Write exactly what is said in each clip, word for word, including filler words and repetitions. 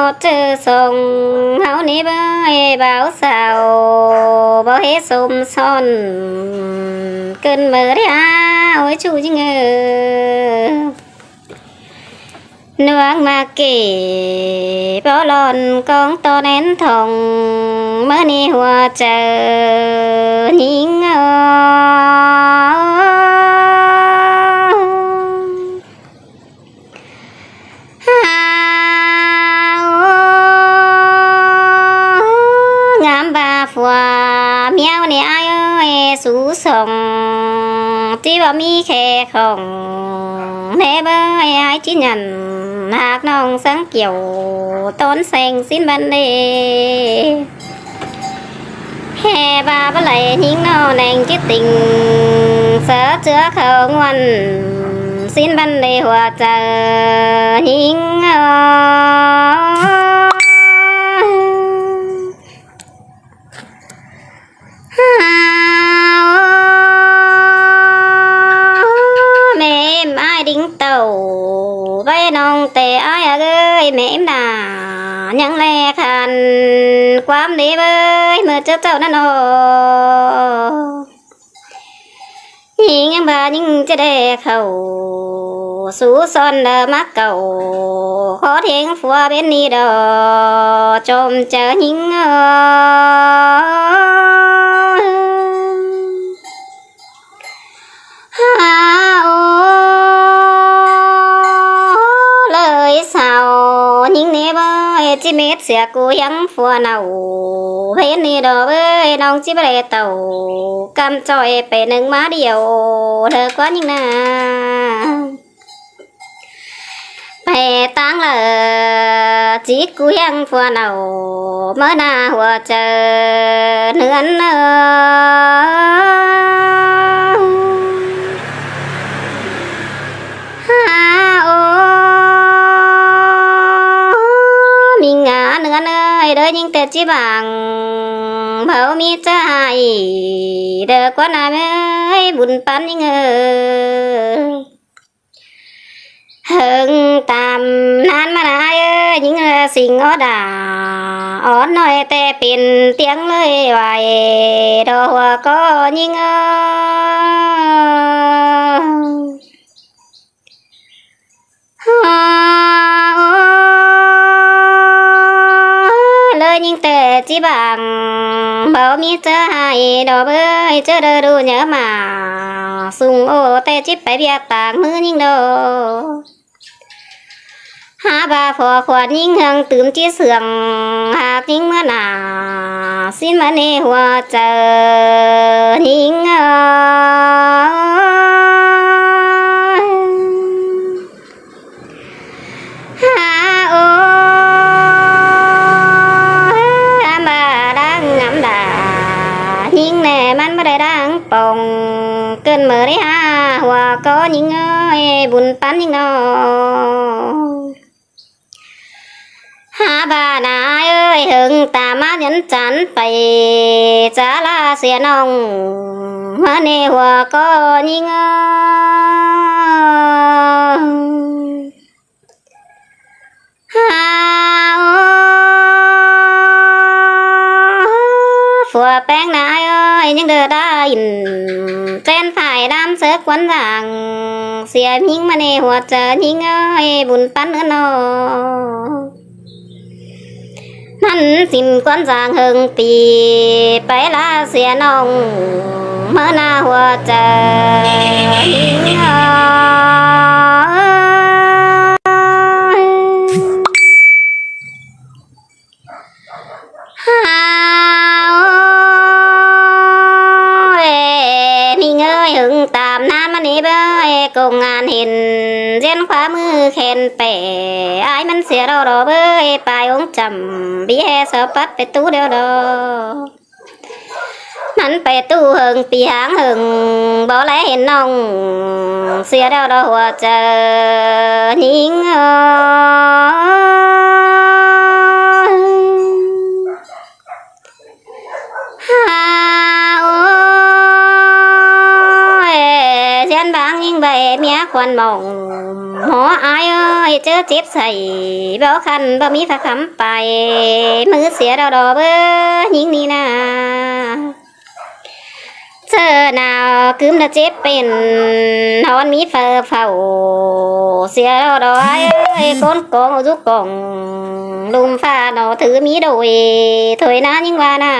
ꞌChớ song ꞌháu ꞌnị báu é báu sau, báu hế sôm son, ꞌcứn ꞌmự ꞌlẹo ꞌchí ꞌchư ꞌnhính ơ. ꞌNuống ꞌmá kể báu lon ꞌcóng ꞌto nén thong, ꞌmự ꞌnị ꞌhua chaư ꞌnhính ơ. Hao, ngắm ꞌva phua ꞌmeo ꞌnị ải ơi, sú song ꞌchí báu ꞌmí khe khong, ꞌnị báu é ải ꞌchí nhẳn ꞌhặc ꞌnọng ꞌsướng kiẻo ꞌtọn seng ꞌsịn băn đê. ꞌHê ꞌva báu đảy ꞌnhính ꞌnọ ꞌneng ꞌchí tỉnh, ꞌsớ ꞌchưa khảu ꞌnguôn ꞌsịn băn đê ꞌhua chaư ꞌnhính ơ. Hao, ꞌme ꞌếm ải đính tảu, báu ꞌnọng ꞌtẹ ải ác ơi, ꞌme ꞌếm nả ꞌnhắng ꞌlé khan ꞌquám đê báu ꞌmự ꞌchớ ꞌchạu ꞌnặn ꞌnọ. ꞌNhính ꞌva ꞌnhính ꞌchớ đé khảu, sú son đa ꞌmá cảu, khó thiêng phua bến ꞌnị đo, chôm chaư ꞌnhính ơ. Hao, ꞌlới sau ꞌnhính ꞌnị báu é ꞌchí mết sia ꞌcứ ꞌhiếng phua nảu, bến ꞌnị đo báu é ꞌnọng ꞌchí báu đảy tảu, ꞌcắm ꞌchoi pay ꞌnưng ꞌmá điêu, ꞌlới ꞌquá ꞌnhính nả pay ꞌtáng lỏ, ꞌchí ꞌcứ ꞌhiếng phua nảu, ꞌmớ nả ꞌhua chaư ꞌnươn ơ. Hao, ꞌmí ngả ꞌnươn ơi, đới ꞌnhính ꞌtẹ ꞌchí bang, báu ꞌmí ꞌchớ ải, đa ꞌquá nả ꞌmới bun păn ꞌnhính ơ. Hơng tam ꞌnặn ꞌmá nả ải ơi, ꞌnhính ơ, sính ók đa ók ꞌnọi ꞌtẹ pên ꞌtiếng ꞌlới ꞌvạy, đo ꞌhua ꞌcọ ꞌnhính ơ. Hao, ꞌlới ꞌnhính ꞌtẹ ꞌchí bang, báu ꞌmí ꞌchớ ải đo báu é ꞌchớ đaư đu ꞌnhá ꞌmá sung ꞌcọ ꞌtẹ ꞌchí pay ꞌviạk ꞌtáng ꞌmứ ꞌnhính đo. Hák ꞌva phua khuôn ꞌnhính ꞌhương tứm ꞌchí sương, ꞌhặc ꞌnhính ꞌmá nả, ꞌsịn ꞌmá ꞌnị ꞌhua chaư ꞌnhính ơ. Hao, ꞌmá đang ngắm đa ꞌnhính ꞌnẹ ꞌmắn báu đảy đang pông, ꞌcứn ꞌmự ꞌlới hao ꞌhua ꞌcọ ꞌnhính ơi, bun păn ꞌnhính ꞌnọ. Hák ꞌva nả ải ơi, hơng tam ꞌmá nhắn chắn pay, chả ꞌla sia ꞌnọng, ꞌmá ꞌnị ꞌhua ꞌcọ ꞌnhính ơ. Hao, phua ꞌpéng nả ải ơi, ꞌnhính đaư đa ꞌhịn ꞌchén phải đam sớc ꞌquán dáng, sia ꞌnhính ꞌmá ꞌnị ꞌhua chaư ꞌnhính ơi, bun păn ꞌnươn ꞌnọ. ꞌMắn sính ꞌquán dáng hơng pi, pay ꞌla sia ꞌnọng, ꞌmá nả ꞌhua chaư ꞌnhính ơ. Hao, ê, ꞌnhính ơi, hơng tam ꞌnặn ꞌmá ꞌnị báu é công an hên ꞌdiến khóa ꞌmứ khen pẻ, ải ꞌmắn sia đo đo báu é pay ống chăm, bí ꞌhế sau pắt pay ꞌtú điêu đo. ꞌMắn pay ꞌtú hơng pi háng hơng, báu đảy hên ꞌnọng sia điêu đo ꞌhua chaư ꞌnhính ơ. Hao, ê, ꞌdiến bang ꞌnhính Bái ꞌmía khuôn mỏng, hảư ai ơi, ꞌchớ chếp sảy, báu khăn báu ꞌmí pha khắm pay, ꞌmứ sia đo đo báu ꞌnhính ꞌnị ꞌna. ꞌChớ nao ꞌcứm ꞌna chếp pên, ꞌhọn ꞌmí phaư phảu, sia đo đo ai ơi, ꞌcốn cóng dú cóng, ꞌlum pha ꞌnọ thứ ꞌmí đôi, thôi ꞌna ꞌnhính ꞌva ꞌna.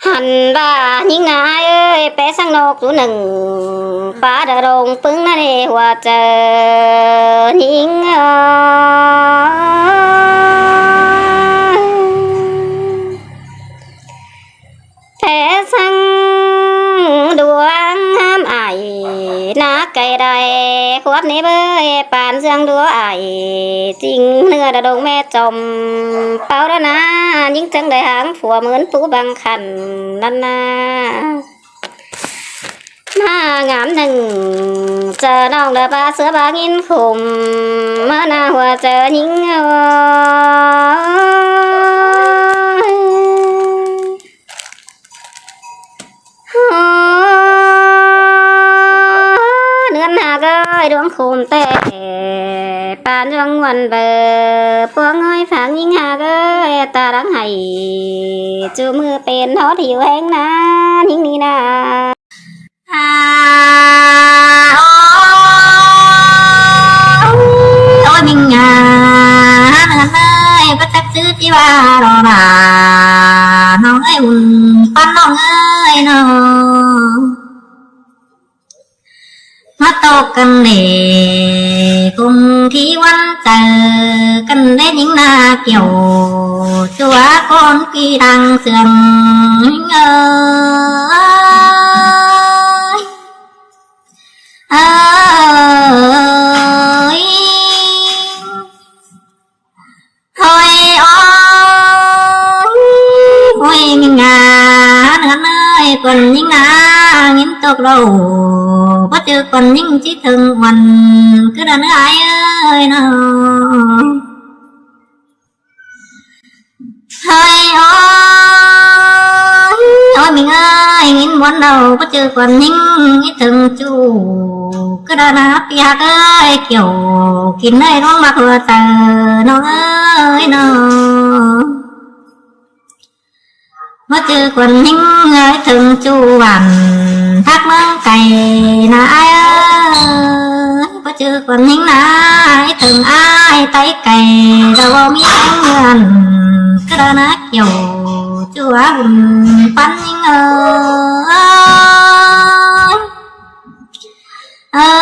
Hẳn ꞌva ꞌnhính ꞌna ai ơi, pé ꞌsướng ꞌnộc dú ꞌnưng, pá đa rông ꞌpứng ꞌna ꞌnị hua chaư ꞌnhính ơi. Pé ꞌsướng đuống ꞌhám ải, ꞌna cay đảy khuốp ꞌnị báu, pán ꞌsướng đuống ải, ꞌchính ꞌnưa đa đông ꞌme chom, páo đa ꞌna, ꞌnhính chắng đảy háng phua ꞌmớn pú băng khăn ꞌnặn ꞌna. ꞌMá ngắm ꞌnưng, chaư ꞌnọng đa pá ꞌsứa bá ꞌnghín khôm, ꞌmá ꞌna hua chaư ꞌnhính ơi. Hơ, ꞌnưn hák ơi, đuống khôm té, pán ꞌdọn ꞌmuôn báu, ꞌpuống ơi pháng ꞌnhính hák ơi, ta đang hảy, ꞌchu ꞌmự pên ꞌhọt hiu ꞌhéng ꞌna, ꞌnhính ꞌnị ꞌna. À, ôi, ôi, ôi, ꞌmí ꞌna, ꞌnưng ơi, báu chắc ꞌsứ ꞌchí ꞌva lo đa, ꞌnọng ơi, ún pắn ꞌnọng ơi ꞌnọ. ꞌMá ꞌtộc căn đê, ꞌcốn thi ꞌvắn chaư, căn đê ꞌnhính ꞌna kiẻo, ꞌchua ꞌcốn ꞌpi đang sương ꞌnhính ơi. Ơi. Thôi ôi, ôi, ꞌmí ꞌna, ꞌnưng ơi, khuôn ꞌnhính ꞌna, ꞌnghín ꞌtộc đô, báu ꞌchư khuôn ꞌnhính ꞌchí thưng uôn, cứ đa ꞌnưng ai ơi ꞌnọ. Thôi ôi, ôi, ꞌmí ơi, ꞌnghín ꞌmuôn đô, báu ꞌchư khuôn ꞌnhính ꞌchí thưng ꞌchu, cứ đa ꞌna ꞌpi hák ơi, kiẻo kin ơi, ꞌluống ꞌmặc hua chaư ꞌnọng ơi ꞌnọ. Báu ꞌchư khuôn ꞌnhính ơi, thưng ꞌchu ꞌvắn, thác ꞌmướng cay ꞌna ai ơi. Báu ꞌchư khuôn ꞌnhính ꞌna ai, thưng ai ꞌtay cay, đa ꞌmí ꞌhéng ꞌngươn, cứ đa ꞌna kiẻo, ꞌchu ꞌva ún pắn ꞌnhính ơi. Ơi.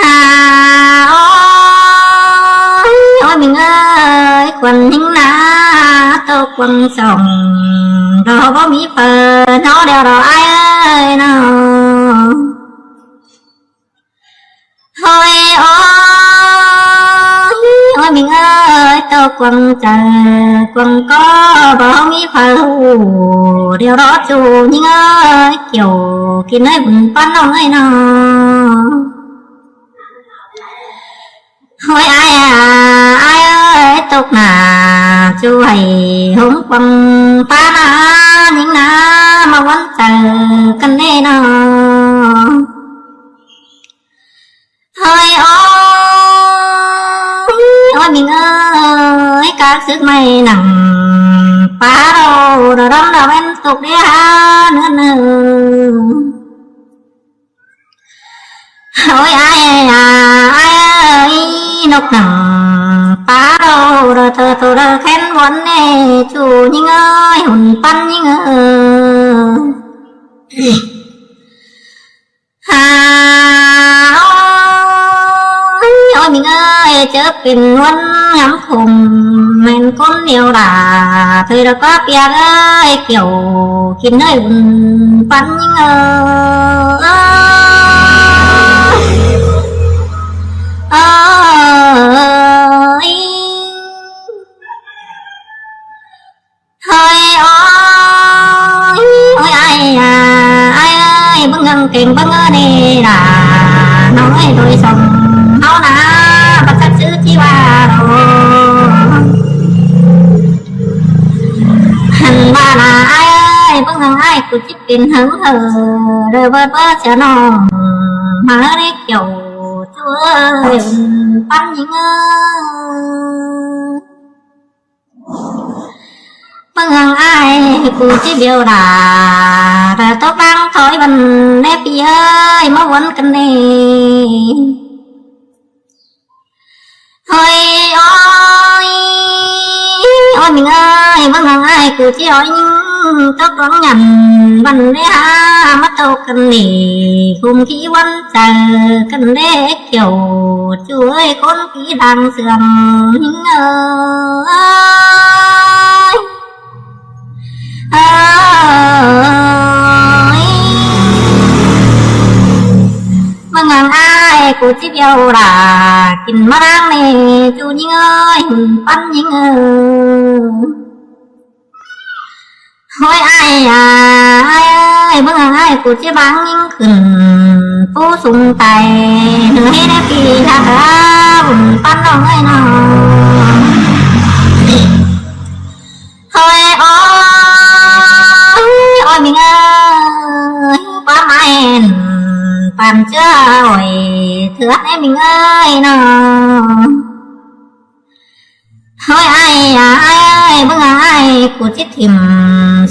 Hà ôi, ôi, ꞌmí ơi, khuôn ꞌnhính ꞌna, ꞌtộc quăng sỏng, đo báu ꞌmí phaư ꞌnọ đeo đo ai ơi ꞌnọ. Thôi ôi, ôi, ꞌmí ơi, ꞌtộc quăng chaư, quăng có, báu ꞌmí phaư ꞌhụ, đeo đo ꞌchu ꞌnhính ơi, kiẻo kin ơi, ún pắn ꞌnọng ơi ꞌnọ. Thôi ai à, ai ơi, ꞌtộc ꞌna, ꞌchu hảy hống quăng pá ꞌna, ꞌnhính ꞌna, ꞌmá ꞌvắn chaư căn đê ꞌnọ. Thôi ôi, ôi, ꞌmí ơi, cá sước ꞌmạy nẳng, pá đô, đo đom đo ꞌvén ꞌtộc đê hả, ꞌnưng ơi. Ôi ai à, ai ơi, ꞌnộc nẳng, pá đô, đo thơ thô đo khén ꞌvắn ꞌnê, ꞌchu ꞌnhính ơi, ún pắn ꞌnhính ơi. Hà ôi, ôi, ꞌmí ơi, ꞌchớ pên ꞌvắn ngắm khôm, ꞌmen ꞌcốn điêu đa, thôi đa có ꞌpi hák ơi, kiẻo kin ơi, ún pắn ꞌnhính ơi. Ơi. Thôi ôi, ôi ai à, ai ơi, bưng ngăng kêng bưng ơ đê đa, ꞌnọng ơi, thôi song ꞌháu ꞌna, báu chắc ꞌsứ ꞌchí ꞌva đo. ꞌMướng ải ꞌcọ ꞌchí pên hớng hảư, ꞌlẹo báu báu sia ꞌnọng ꞌmá ꞌlế Kiẻo ꞌchu ơi, ꞌpắn ꞌnhính ơi. ꞌMướng ải ꞌcọ ꞌchí bẻo đả, đả tốc đang thói băn ꞌlế ꞌpi ơi, ꞌmá uốn căn ꞌnị. Hơi ơi, ơi ꞌmính ơi, ꞌmướng ải ꞌcọ ꞌchí ói ꞌnhính tốc đóng nhẳn băn ꞌlế hả, ꞌmá tốc căn ꞌnị, khum khí uốn chaư căn ꞌlế Kiẻo ꞌchu ơi, ꞌcốn khí đang sương ꞌnhính ơi. Ơi, ꞌmướng ải ꞌcọ ꞌchí bẻo đả, kin ꞌmá đang ꞌnị ꞌchu ꞌnhính ơi, ꞌhụm ꞌpắn ꞌnhính ơi. Hơi ải à, ải ơi, ꞌmướng ải ꞌcọ ꞌchí báng ꞌnhính khửn, pú sung tai, ꞌnư ꞌhế ꞌlế ꞌpi ꞌhặc ꞌlạ, ꞌhụm ꞌpắn ꞌnọng ơi ꞌnọ. Hơi ơi, ơi ꞌmính ơi, ꞌquám ải ꞌnặn, păn ꞌchớ ải, thưa ꞌnị ꞌmính ơi ꞌnọ. Hơi ải à, ải ơi, ꞌmướng ải ꞌcọ ꞌchí thỉm,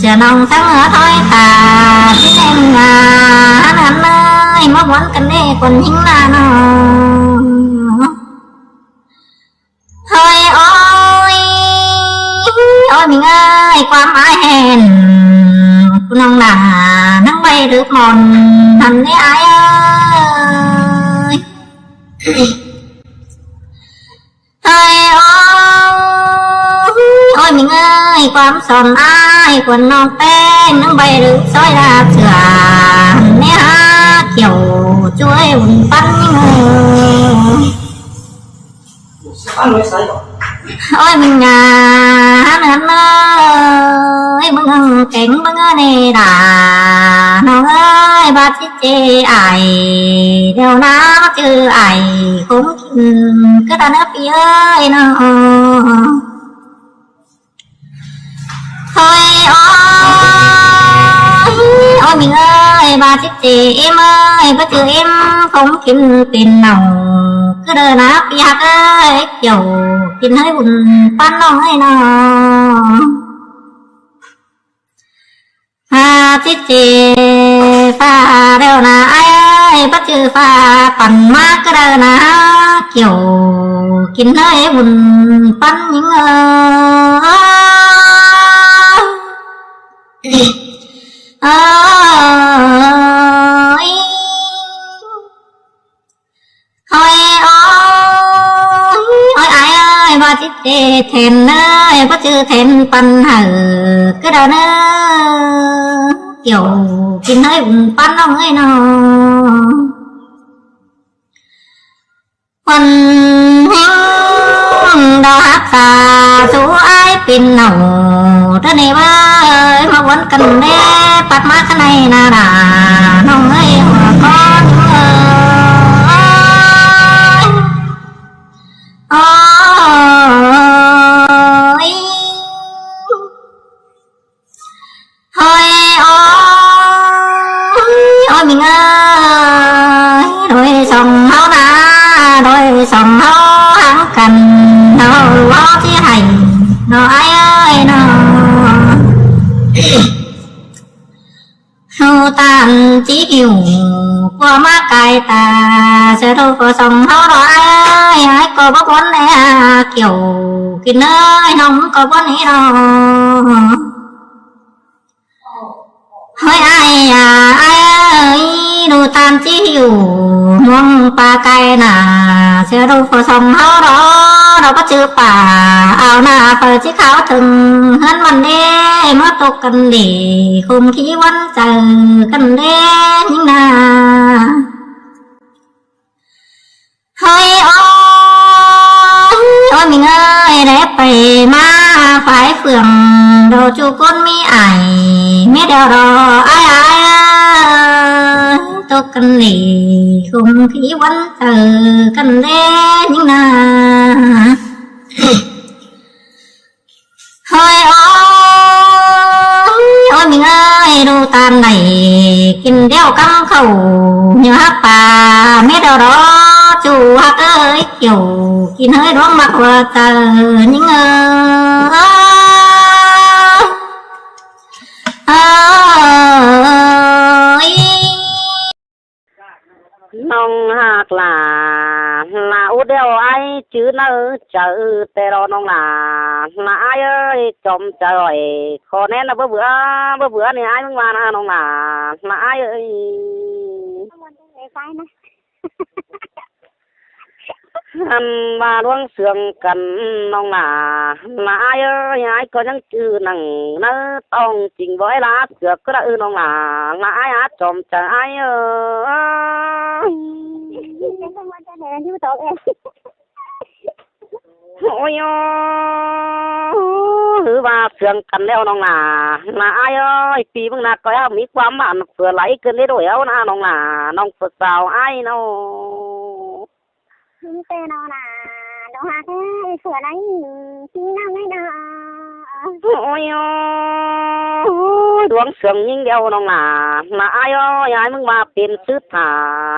sia ꞌnọng ꞌsướng ꞌhứa thói ta, ꞌchí ꞌneng à, ꞌhắn ꞌhắn ơi, ꞌmá uốn căn ꞌnị ꞌcốn ꞌnhính ꞌnạ ꞌnọ. Hơi ơi, ơi ꞌmính ơi, ꞌquám ải ꞌnặn, ꞌcọ ꞌnọng đả ꞌnăng vay đớp mon ꞌnặn ꞌnị ải ơi. Hơi ơi, ơi ꞌmính ơi, ꞌquám son ải, ꞌcốn ꞌnọng ꞌpéng ꞌnăng vay đớp soi đa sửa ꞌnị hả, Kiẻo ꞌchu ơi, ꞌhụm ꞌpắn ꞌnhính ơi. Ơi ꞌmính à, ꞌhắn ꞌhắn ơi, ꞌmướng ꞌnưng kéng ꞌmướng ꞌnị đả, ꞌnọng ơi, ꞌva ꞌchí chê ải, ꞌlẹo ꞌnạ ꞌmá ꞌchư ải, khốn khỉn ꞌcứ ta ꞌnớ ꞌpi ơi ꞌnọ. Hơi ơi, ơi ꞌmính ơi, ꞌva ꞌchí chê ꞌếm ơi, ꞌva ꞌchư ꞌếm khốn khỉn pên ꞌnọng, ꞌcứ đaư ꞌnạ ꞌpi ꞌhặc ơi, Kiẻo kin ꞌhới ꞌhụm ꞌpắn ꞌnọng ơi ꞌnọ. Hả, ꞌchí chê ꞌphạ ꞌlẹo ꞌnạ ải ơi, ꞌva ꞌchư ꞌphạ păn ꞌmá ꞌcứ đaư ꞌnạ, Kiẻo kin ꞌhới ꞌhụm ꞌpắn ꞌnhính ơi. Ơi. Hơi ơi, ơi ải ơi, ꞌva ꞌchí chê then ơi, ꞌva ꞌchư then păn hảư ꞌcứ đaư ꞌnớ, Kiẻo kin ꞌhới ꞌhụm ꞌpắn ꞌnọng ơi ꞌnọ. Khuôn ꞌhéng đaư ꞌhặc ta, sú ải pên ꞌnọng, ꞌtứ ꞌnị ꞌva ơi, ꞌmá uốn căn ꞌnị, pắt ꞌmá căn ꞌnị ꞌnạ đả, ꞌnọng ơi, ꞌhua ꞌcốn ơi. Ơi. Hơi ơi, ơi ꞌmính ơi, đôi song ꞌháu ꞌnạ, đôi song ꞌháu ꞌháng căn, ꞌháu ꞌchí hảy ꞌnọ ải ơi ꞌnọ. ꞌHáu ꞌtan ꞌchí hảư, ꞌquám ꞌmá cai ta, sia đu ꞌcọ song ꞌháu ꞌnọ ải ơi, ải ꞌcọ báu bón ꞌnị hả, Kiẻo kin ơi, ꞌnọng ꞌcọ bón ꞌnị ꞌnọ. Hơi ải à, ải ơi, ꞌnụ ꞌtan ꞌchí hảư, ꞌmuông ꞌpa cai ꞌnạ, sia đu ꞌcọ song ꞌháu ꞌnọ, ꞌnọ báu ꞌchư ꞌpa, ao ꞌnạ phaư ꞌchí kháo thưng, ꞌhướn băn ꞌlế, ꞌmá tốc căn ꞌnị, khum khí uốn chaư căn ꞌlế ꞌnhính ꞌnạ. Hơi ơi, ơi ꞌmính ơi, đé pay ꞌmá phái phường, đaư ꞌchu ꞌcốn ꞌmí ải, ꞌmí đeo đo ải ải, tốc căn ꞌnị, khum khí uốn chaư căn ꞌlế ꞌnhính ꞌnạ. Hơi ơi, ơi ơi, đu ꞌtan đảy kin ꞌlẹo ꞌcắm khảu, ꞌnhá ꞌhặc pả mết đỏ đỏ, ꞌchu ꞌhặc ơi, kiẻo kin hơi đuống ꞌmặc ꞌhua chaư ꞌnhính ơi. Ơi. ꞌNọng ꞌhặc lả, lả út ꞌlẹo ai chứ ꞌnớ chaư ꞌtẹ lo ꞌnọng lả, lả ai ơi, chom chaư ꞌnọi, khó ꞌnén ꞌnớ báu bưa, báu bưa ꞌnị ai ꞌmứng ꞌva ꞌnọng lả, lả ai ơi. Ăn ꞌva ꞌluống sương căn ꞌnọng lả, lả ai ơi, ai ꞌcọ ꞌnhắng ꞌchư nẳng ꞌnớ tong ching bói lá sương ꞌcọ đa ư ꞌnọng lả, lả ai á chom chaư ai ơi. Ôi ơ, ꞌhứ ꞌva sương căn ꞌlẹo ꞌnọng lả, lả ai ơi, ꞌpi ꞌmứng ꞌna ꞌcoi ꞌhặc ꞌmí ꞌquám bản phưa lai ꞌcợn đé đuổi au ꞌna ꞌnọng lả, ꞌnọng phưa sao ai ꞌnọ. Hứng tê ꞌnọng lả, ꞌnọng ꞌhặc ơi, phưa lai ꞌchí ꞌnọng ꞌnị ꞌnọ. Ôi ơ, ꞌluống sương ꞌnhính ꞌlẹo ꞌnọng lả, lả ai ơi, ai ꞌmứng ꞌva pên sứt hả,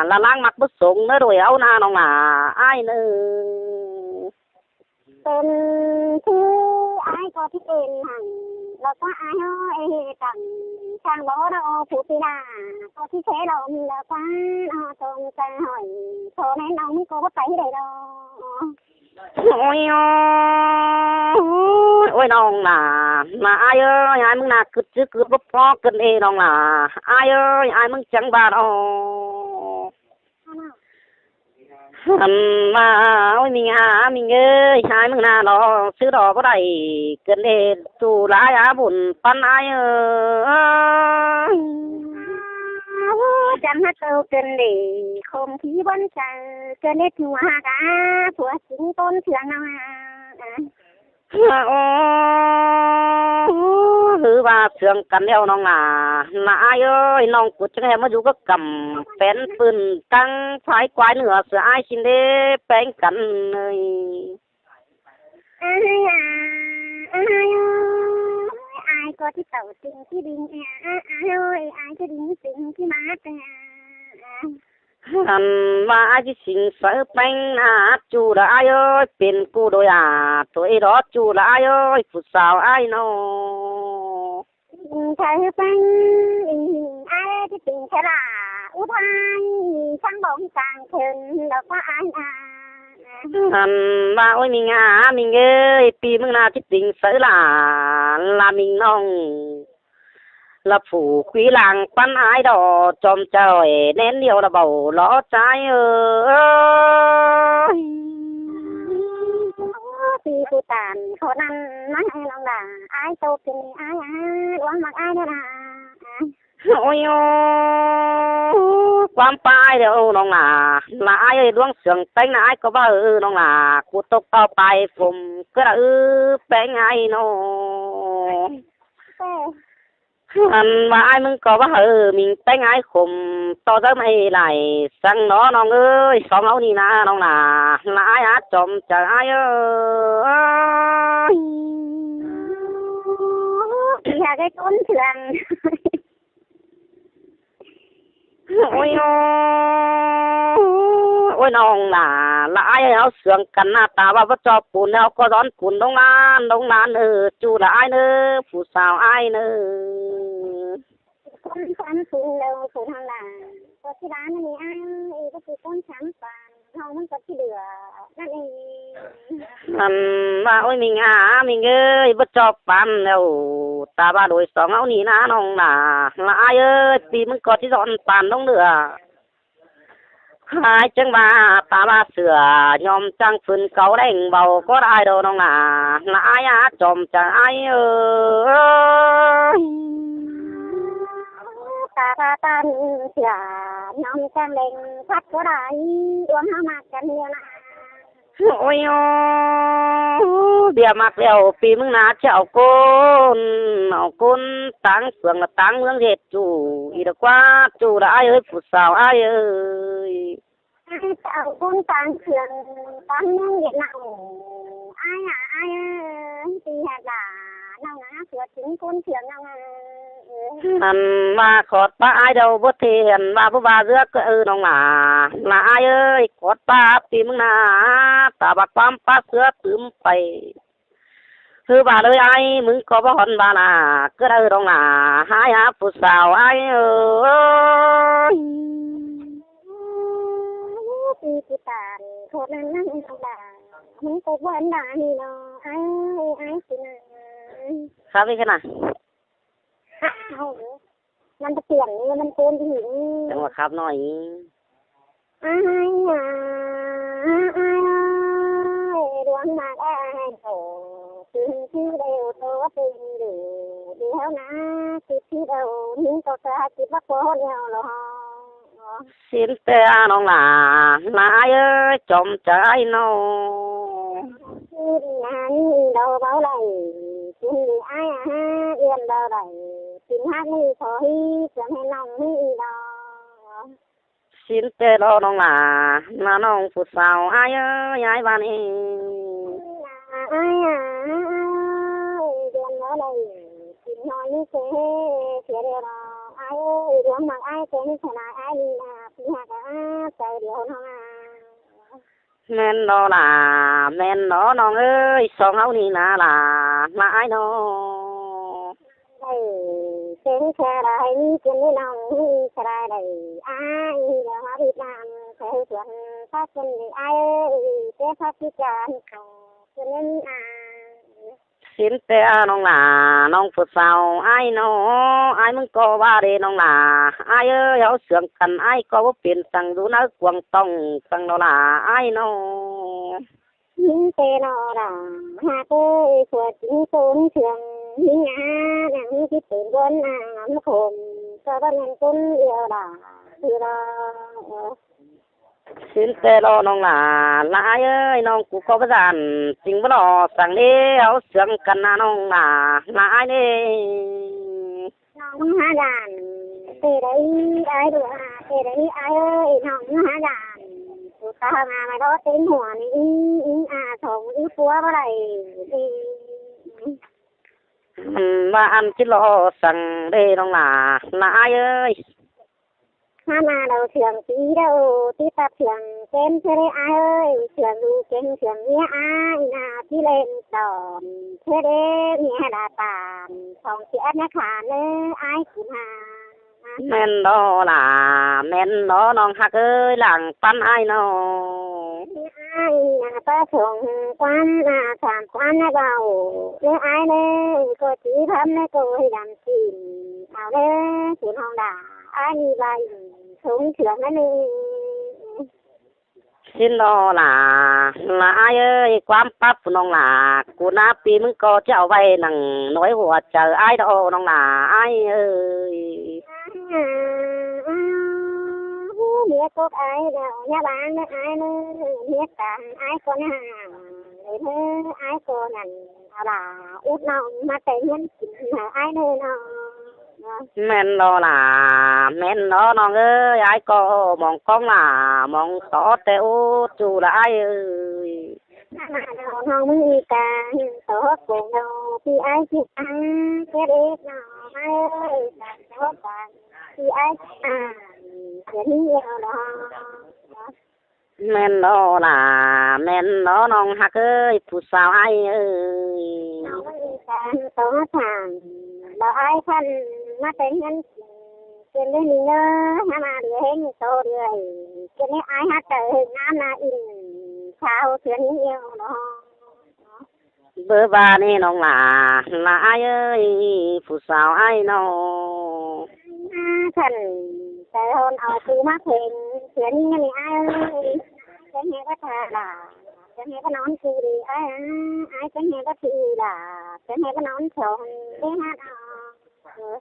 lả ꞌláng ꞌmặc bớt sống ꞌnớ đuổi au ꞌna ꞌnọng lả, ai ꞌnớ. Pên ꞌchư ai ꞌcọ ꞌchí pên hẳn, lo ꞌquá ai ơi, tẳng chang bó đó, phủ pi đà, ꞌcọ ꞌchí thế lo, lo ꞌquá, lo tông chaư ꞌnọi, khó ꞌnén ꞌnọng ꞌmứng ꞌcọ báu pay đảy lo. Ôi ơ, ôi ꞌnọng lả, lả ai ơi, ai ꞌmứng ꞌna ꞌcứt chứ ꞌcứt báu phó ꞌcợn ê ꞌnọng lả, ai ơi, ai ꞌmứng chắng ꞌva ꞌnọ. Ăn ꞌva, ôi ꞌminh a, ꞌminh ơi, ai ꞌmứng ꞌna lo, chứ lo báu đảy, ꞌcợn ê, ꞌchu lai á bun ꞌpắn ai ơi. Chăm ꞌhặc âu ꞌcợn ê, khôm khí bón chaư, ꞌcợn ê ꞌchu ꞌhặc a, phua sính ꞌcốn sương ꞌnọng a. Ơ, ơ, ꞌhứ ꞌva sương căn ꞌlẹo ꞌnọng lả, lả ai ơi, ꞌnọng ꞌcứt chắng ꞌhẹm ꞌmá dú cá căm, pén pưn căng, phái quái nửa sửa ai xin đế, péng căn ơi. Ai à, ai ơi, ai ꞌcọ ꞌchí tảu sính ꞌchí đinh a, ai ơi, ai ꞌchí đinh sính ꞌchí mát a. Ăn ꞌva ai ꞌchí sính sáư péng ꞌnạ ꞌchu đa ai ơi, pên ꞌcu đôi a, thôi đó ꞌchu đa ai ơi, phủ sao ai ꞌnọ. Sáư péng, ai ꞌchí sính sáư lả, út ai, sáng bóng sáng thơm, đó ꞌquá ai a. Ăn ꞌva ôi ꞌminh a, ꞌminh ơi, ꞌpi ꞌmứng ꞌna ꞌchí sính sáư lả, lả ꞌminh ꞌnọng. Lả phủ quí lăng ꞌpắn ai đó, chom chaư ꞌnén ꞌlẹo lả báu lo chai ơi. ꞌPi ꞌcứ ꞌtan khó ꞌnặn ꞌmá ai ꞌnọng lả, ai tô pên ai a, ꞌluống ꞌmặc ai ꞌnớ lả. Ôi ơ, ꞌquám ꞌpá ai ꞌlẹo ꞌnọng lả, lả ai ơi, ꞌluống sương péng ꞌnạ ai ꞌcọ ꞌva ơ ꞌnọng lả, ꞌcu tốc ꞌtọ pay phôm ꞌcọ đa ư péng ai ꞌnọ. Ăn ꞌva ai ꞌmứng ꞌcọ ꞌva ơ ꞌminh péng ai khôm ꞌto dớm ai lai săng ꞌnọ ꞌnọng ơi, song au ꞌnị ꞌna ꞌnọng lả, lả ai á chom chaư ai ơi. Ơ, ꞌpi ꞌhặc ơi ꞌcốn sương. Ôi ơ, ôi ꞌnọng lả, lả ai ơi, au sương căn ꞌnạ ta ꞌva báu ꞌchọ pun ꞌnẹo ꞌcọ dón pun ꞌlống lan, ꞌlống lan ơ, ꞌchu đa ai ꞌnớ, phủ sao ai ꞌnớ. ꞌCốn chăm pun ꞌnớ, phủ ꞌnọng lả, ꞌcọ ꞌchí đa ꞌnị ai, ê, ꞌcọ ꞌchí ꞌcốn chăm pun, ꞌnọng ꞌmắn ꞌcọ ꞌchí đửa ꞌnặn ê. Ăn ꞌva ôi ꞌminh a, ꞌminh ơi, báu ꞌchọ pun ꞌnẹo, ta ꞌva đuổi song au ꞌnị ꞌna ꞌnọng lả, lả ai ơi, ꞌpi ꞌmứng ꞌcọ ꞌchí dón pun ꞌlống đửa. Ai chắng ꞌva ta ꞌva sửa, ꞌnhóm chắng phưn cáu đeng báu ꞌcọ đa ai đó ꞌnọng lả, lả ai á chom chaư ai ơi. Ta ꞌva ꞌtan sửa, ꞌnhóm chắng đeng phắt ꞌcọ đa ai, ꞌluống ꞌháu ꞌmặc căn ꞌnịu ꞌnạ. Ôi ơ, ꞌviạk ꞌmặc ꞌlẹo ꞌpi ꞌmứng ꞌna ꞌchí au ꞌcốn, au ꞌcốn táng phường lả táng ꞌmướng ꞌdệt ꞌchu, ê đó ꞌquá ꞌchu đa ai ơi, phủ sao ai ơi. Ai ꞌchí au ꞌcốn táng phường táng ꞌmướng ꞌdệt ꞌnặn, ai à ai ơi, ꞌpi ꞌhặc lả, ꞌnọng ꞌnạ phua sính ꞌcốn sương ꞌnọng a. ꞌNặn ꞌva khót ꞌpá ải đaư báu ꞌtẹ, ꞌnặn ꞌva báu ꞌva ꞌdứa ꞌcọ ư ꞌnọng lả. Lả ải ơi, khót ꞌpá ꞌpi ꞌmứng ꞌna, ta ꞌva ꞌquám ꞌpá ꞌsứa tứm pay. ꞌHứ ꞌva ꞌlới ải ꞌmứng ꞌcọ báu hón ꞌva lả, ꞌcọ ư ꞌnọng lả, ải hák phủ sáo ải ơi. ꞌPi ꞌpi tản khót ꞌnặn ꞌnọng lả, ꞌmứng ꞌcọ báu hón ꞌva ꞌnị lo, ải ơi, ải ꞌpi ꞌna. Khắp ꞌi khăn ꞌna. Hả, ꞌnặn ta tiện ꞌnị, ꞌnặn ꞌcốn ꞌnị. Chắng ꞌva khắp ꞌnọi. Ải à, ải ơi, đuống mác ải tổ, tin ꞌchư đeo tổ tin đu, đi háo ná, tin ꞌchư đeo, ꞌmứng ꞌcọ ta ꞌchư báu ꞌcốn eo lo. Sín ꞌtẹ ꞌnọng lả, lả ải ơi, chom chaư ải ꞌnọ. Tin ꞌnặn đaư báu đảy, tin đi ải à, yên báu đảy, tin hák ꞌnị khỏi, chắng hên ꞌnọng ꞌnị đaư. Sín ꞌtẹ lo ꞌnọng lả, lả ꞌnọng phủ sáo ải ơi, ải ꞌva ꞌnị. Ải à, ải ơi, yên báu đảy, tin ꞌnọi ꞌnị ꞌchớ, ꞌchớ đeo lo, ải ơi, đuống mác ải ꞌchớ ꞌnị khả nại ải ꞌnị lả, ꞌpi hák à, chaư đeo ꞌnọng à. ꞌMen lo lả, ꞌmen lo ꞌnọng ơi, song hảư ꞌnị ꞌna lả, lả ải ꞌnọ. Đảy, chắng khả đảy, ꞌchớ ꞌnị ꞌnọng, khả đảy đảy, ải, đaư hák Việt Nam, khả hư tuần, phát chân đảy ải ơi, ꞌchớ phát chân, chân ꞌnị à. Sín ꞌtẹ ꞌnọng lả, ꞌnọng phủ sáo ải ꞌnọ, ải ꞌmứng ꞌcọ ꞌva đê ꞌnọng lả, ải ơi, hảư siêng căn ải ꞌcọ báu pên săng dú ꞌnớ cuông tỏng săng lo lả ải ꞌnọ. ꞌMứng ꞌtẹ lo lả, hák ơi, khua chính ꞌcốn siêng, ꞌmứng ꞌna, ꞌnặn ꞌmứng ꞌchí pên ꞌcốn ꞌna, ꞌmá khôm, ꞌcọ báu ꞌmen ꞌcốn điêu lả, đi lo. Sín ꞌtẹ lo ꞌnọng lả, lả ải ơi, ꞌnọng ꞌcọ báu dản, chính báu lo săng đé, hảư siêng căn ꞌna ꞌnọng lả, lả ải đé. ꞌNọng ꞌmá hák dản, ꞌtẹ đảy ải đu hả, ꞌtẹ đảy ải ơi, ꞌnọng ꞌmá hák dản. Phủ sáo ꞌna ꞌmá lo têng hua ꞌnị, ꞌí, ꞌí, à, song, ꞌí pua báu đảy, ꞌí. ꞌVa ăn ꞌchí lo săng đé ꞌnọng lả, lả ải ơi. Hák ꞌna đaư siêng ꞌchí đaư, ꞌchí tắp siêng chêm ꞌchớ đé ải ơi, siêng đu chêm siêng ꞌnhá ải, ꞌna ꞌchí ꞌlẹng tỏn, ꞌchớ đé ꞌnhá đa tản, song ꞌchí ét ꞌnhá khả ꞌnớ ải ꞌcứn hả. ꞌMen lo lả, ꞌmen lo ꞌnọng hák ơi, lăng ꞌpắn ải ꞌnọ. Ải ꞌna ꞌpá song ꞌquám, ꞌna sam ꞌquám ꞌnớ báu, ꞌnớ ải ꞌnớ, ꞌcọ ꞌchí phắm ꞌnớ ꞌcọ hê đăm chim, au ꞌnớ, ꞌcứn hong đả, ải ꞌnị ꞌva, song siêng ꞌnớ ꞌnị. Sín lo lả, lả ải ơi, ꞌquám pắp ꞌnọng lả, ꞌcú ꞌná ꞌpi ꞌmứng ꞌcọ ꞌchí au ꞌvạy nẳng nối hua chaư ải đaư ꞌnọng lả, ải ơi. Ú, ꞌmía cốc ải đaư, ꞌnhá báng ꞌnớ ải ꞌnớ, ꞌmía tang ải ꞌcọ ꞌnhá, ꞌlới ꞌnớ ải ꞌcọ ꞌnặn, au lả, út ꞌnọng ꞌmá té ꞌnhắng chim hảư ải ꞌnớ ꞌnọ. ꞌMen lo lả, ꞌmen lo ꞌnọng ơi, ải ꞌcọ mong ꞌcóng lả, mong tó té út ꞌchu lả ải ơi. ꞌNọng ꞌmí ta, tó cống đaư, ꞌpi ải ꞌchí ăn, ké đét ꞌnọng ải ơi, tó cống, ꞌpi ải ꞌchí ăn, ké ꞌnị eo lo. ꞌMen lo lả, ꞌmen lo ꞌnọng hák ơi, phủ sáo ải ơi. ꞌNọng ꞌmí ta, tó thẳng, lo ải khăn, ꞌmá té ꞌnhắng, ké đét ꞌnị ꞌnớ, ꞌnhá ꞌmá đuổi hên, tó đuổi, ké đét ải hák ta, ꞌnhá ꞌmá in, sao ké ꞌnị eo lo. Báu ꞌva ꞌnị ꞌnọng lả, lả ải ơi, phủ sáo ải ꞌnọ. ꞌNhá khăn, ta hôn au ꞌpứng ꞌmá phên, ké ꞌnị ꞌnị ải ơi. Chắng hê báu thả lả, chắng hê báu nón ꞌchu đi ải, ải chắng hê báu ꞌchu lả, chắng hê báu nón song, đé hák ꞌnọ.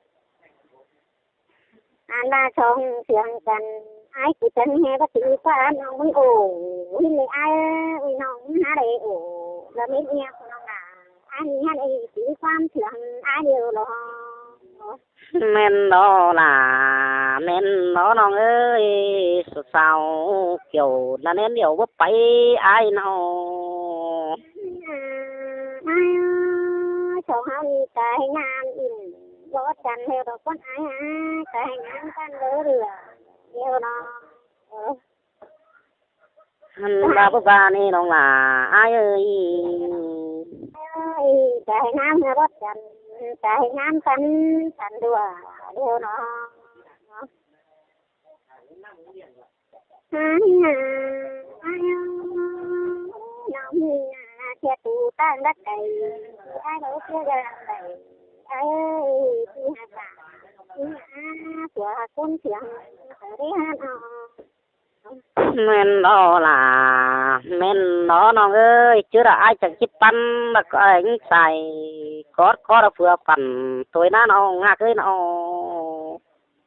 Ăn ꞌva song siêng căn, ải ꞌcứ chắng hê báu ꞌchu ꞌquá ꞌnọng ꞌmứng ổ, ꞌhịn đảy ải, ui ꞌnọng ꞌmứng hák đảy ổ, lo mết ꞌnhá ꞌnọng lả, ải ꞌnị hák đảy ꞌchí ꞌquám siêng ải điêu lo. ꞌMen lo lả, ꞌmen lo ꞌnọng ơi, sáo sáo kiẻo ꞌnặn ꞌnén điêu báu pay ải ꞌnọ. Ải ơi, song hảư ꞌnị ta hên ꞌnhắng in. Bót căn ꞌhẹo đỏ ꞌcốn ai ai, cái ngán căn lớ rửa ꞌhẹo nó. Hăn ba báu ba ꞌnị ꞌnọng lả ai ơi. Ơi, cái ngán ꞌhẹo bót căn, cái ngán căn, căn đùa ꞌhẹo nó. Ai à, ai à, nó mi à, thiệt tủ tan đất đầy, ai đổ kia ra đằng đầy, ai ơi, đi hạt bả, đi hạt của con thiêng, ở đây hạt họ. ꞌMen đó là, ꞌmen đó ꞌnọng ơi, chứ là ai chẳng chít păn, mà có ai cũng xài, có, có là vừa phần, tôi ná ꞌnọng, ngạc ơi ꞌnọng.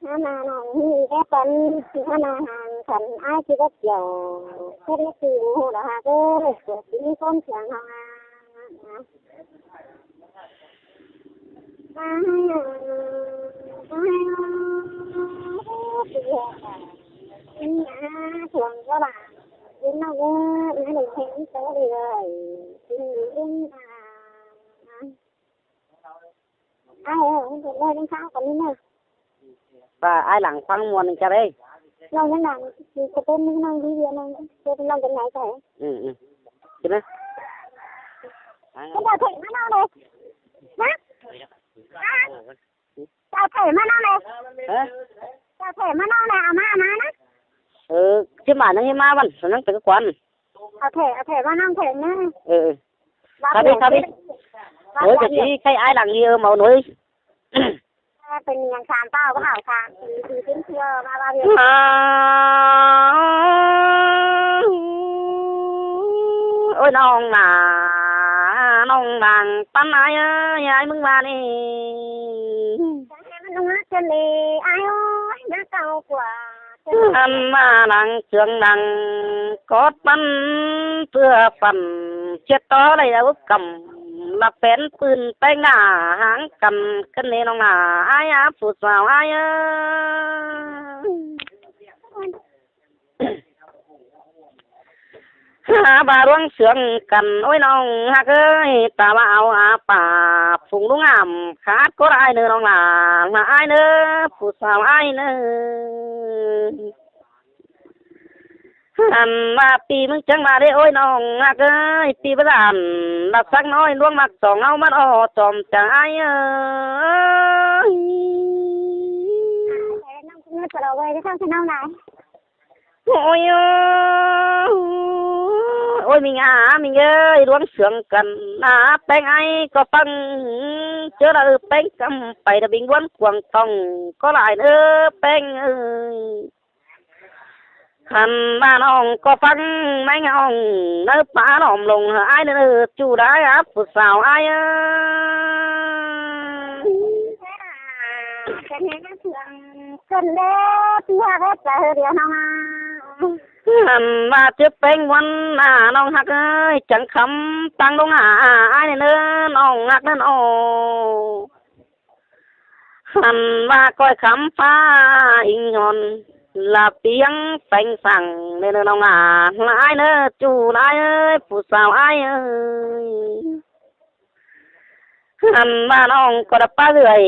Nó nà nòng hì ép bắn, nó nà hàng khẩn ai chứ bất dầu. Thế đấy thì ủng hộ đó hả cơ, của chính con thiêng hả? Ai à, ai à, ai à, thì hả? Ai à, thuồng các bạn. Chính nó cứ, nó đừng thấy cái gì rồi. Chính là ai à, ôi, ôi, ôi, ôi, sao còn như nào? Và ai lăng khoang muôn chả đấy. Lòng những lăng, thì có tên những lòng đi, lòng, lòng cái này phải. Ừ, ừ. Chứ nữa. Cái bảo thẻ mà nó này. Hả? Hả? Bảo thẻ mà nó này. Hả? Bảo thẻ mà nó này, à, mà, mà nó. Ừ, chứ mà nó như ma văn, nó tự quán. Ở thẻ, ở thẻ vào năm thẻ nhá. Ừ, ừ. Vào thẻ đi, vào đi. Ôi, cái gì, cái ai lăng gì, ừ, màu nổi. À, tình hình sàn tao có hảo sàn, thì, thì tính chưa, mà vào việc. À, ôi, ꞌnọng nả, ꞌnọng đang tắn ai ơi, ai mưng ba đi. Em ꞌnọng hát chân đi, ai ơi, nó tao của. Ăn mà đang trường đang có bắn ꞌpưa phần chết đó đây là ước cầm là pén pưn tay ngả háng cần cân nê nong là ai á, phủ sao ai á. Hả, ba ruông sướng cần ôi ꞌnọng hắc ơi, ta ba ao á, pả phung lung ảm khát có ai nữa nong là, là ai nữa, phủ sao ai nữa. Hẳn ba pi mưng chắng ba đê ôi ꞌnọng hắc ơi, pi bá dản, là sắc nói luông mặc song áo mắt o chòm chả ai ơi. Ôi ơ, ôi, mình à, mình ơi, luông sướng cần à, peng ai có phăng, chớ là ừ, peng cắm phải là bình buôn cuồng tòng, có lại nữa, peng ơi. Hẳn ba ꞌnọng có phăng, meng ꞌnọng, nớ pá lỏm lông, hả ai nữa, chu đái áp, phủ sao ai ơi. Cái này nó thường cần đấy, pi hả, cái chả hơi điều nào mà. Hẳn ba tiếp peng muôn à, ꞌnọng hắc ơi, chẳng khắm tăng đông à, à, ai này nữa, ꞌnọng hắc nữa, ꞌnọng. Hẳn ba coi khắm pha inh nhọn, là piêng phanh sẳng, nên ꞌnọng à, là ai nữa, chu là ai ơi, phủ sao ai ơi. Hẳn ba ꞌnọng có đập pá gửi,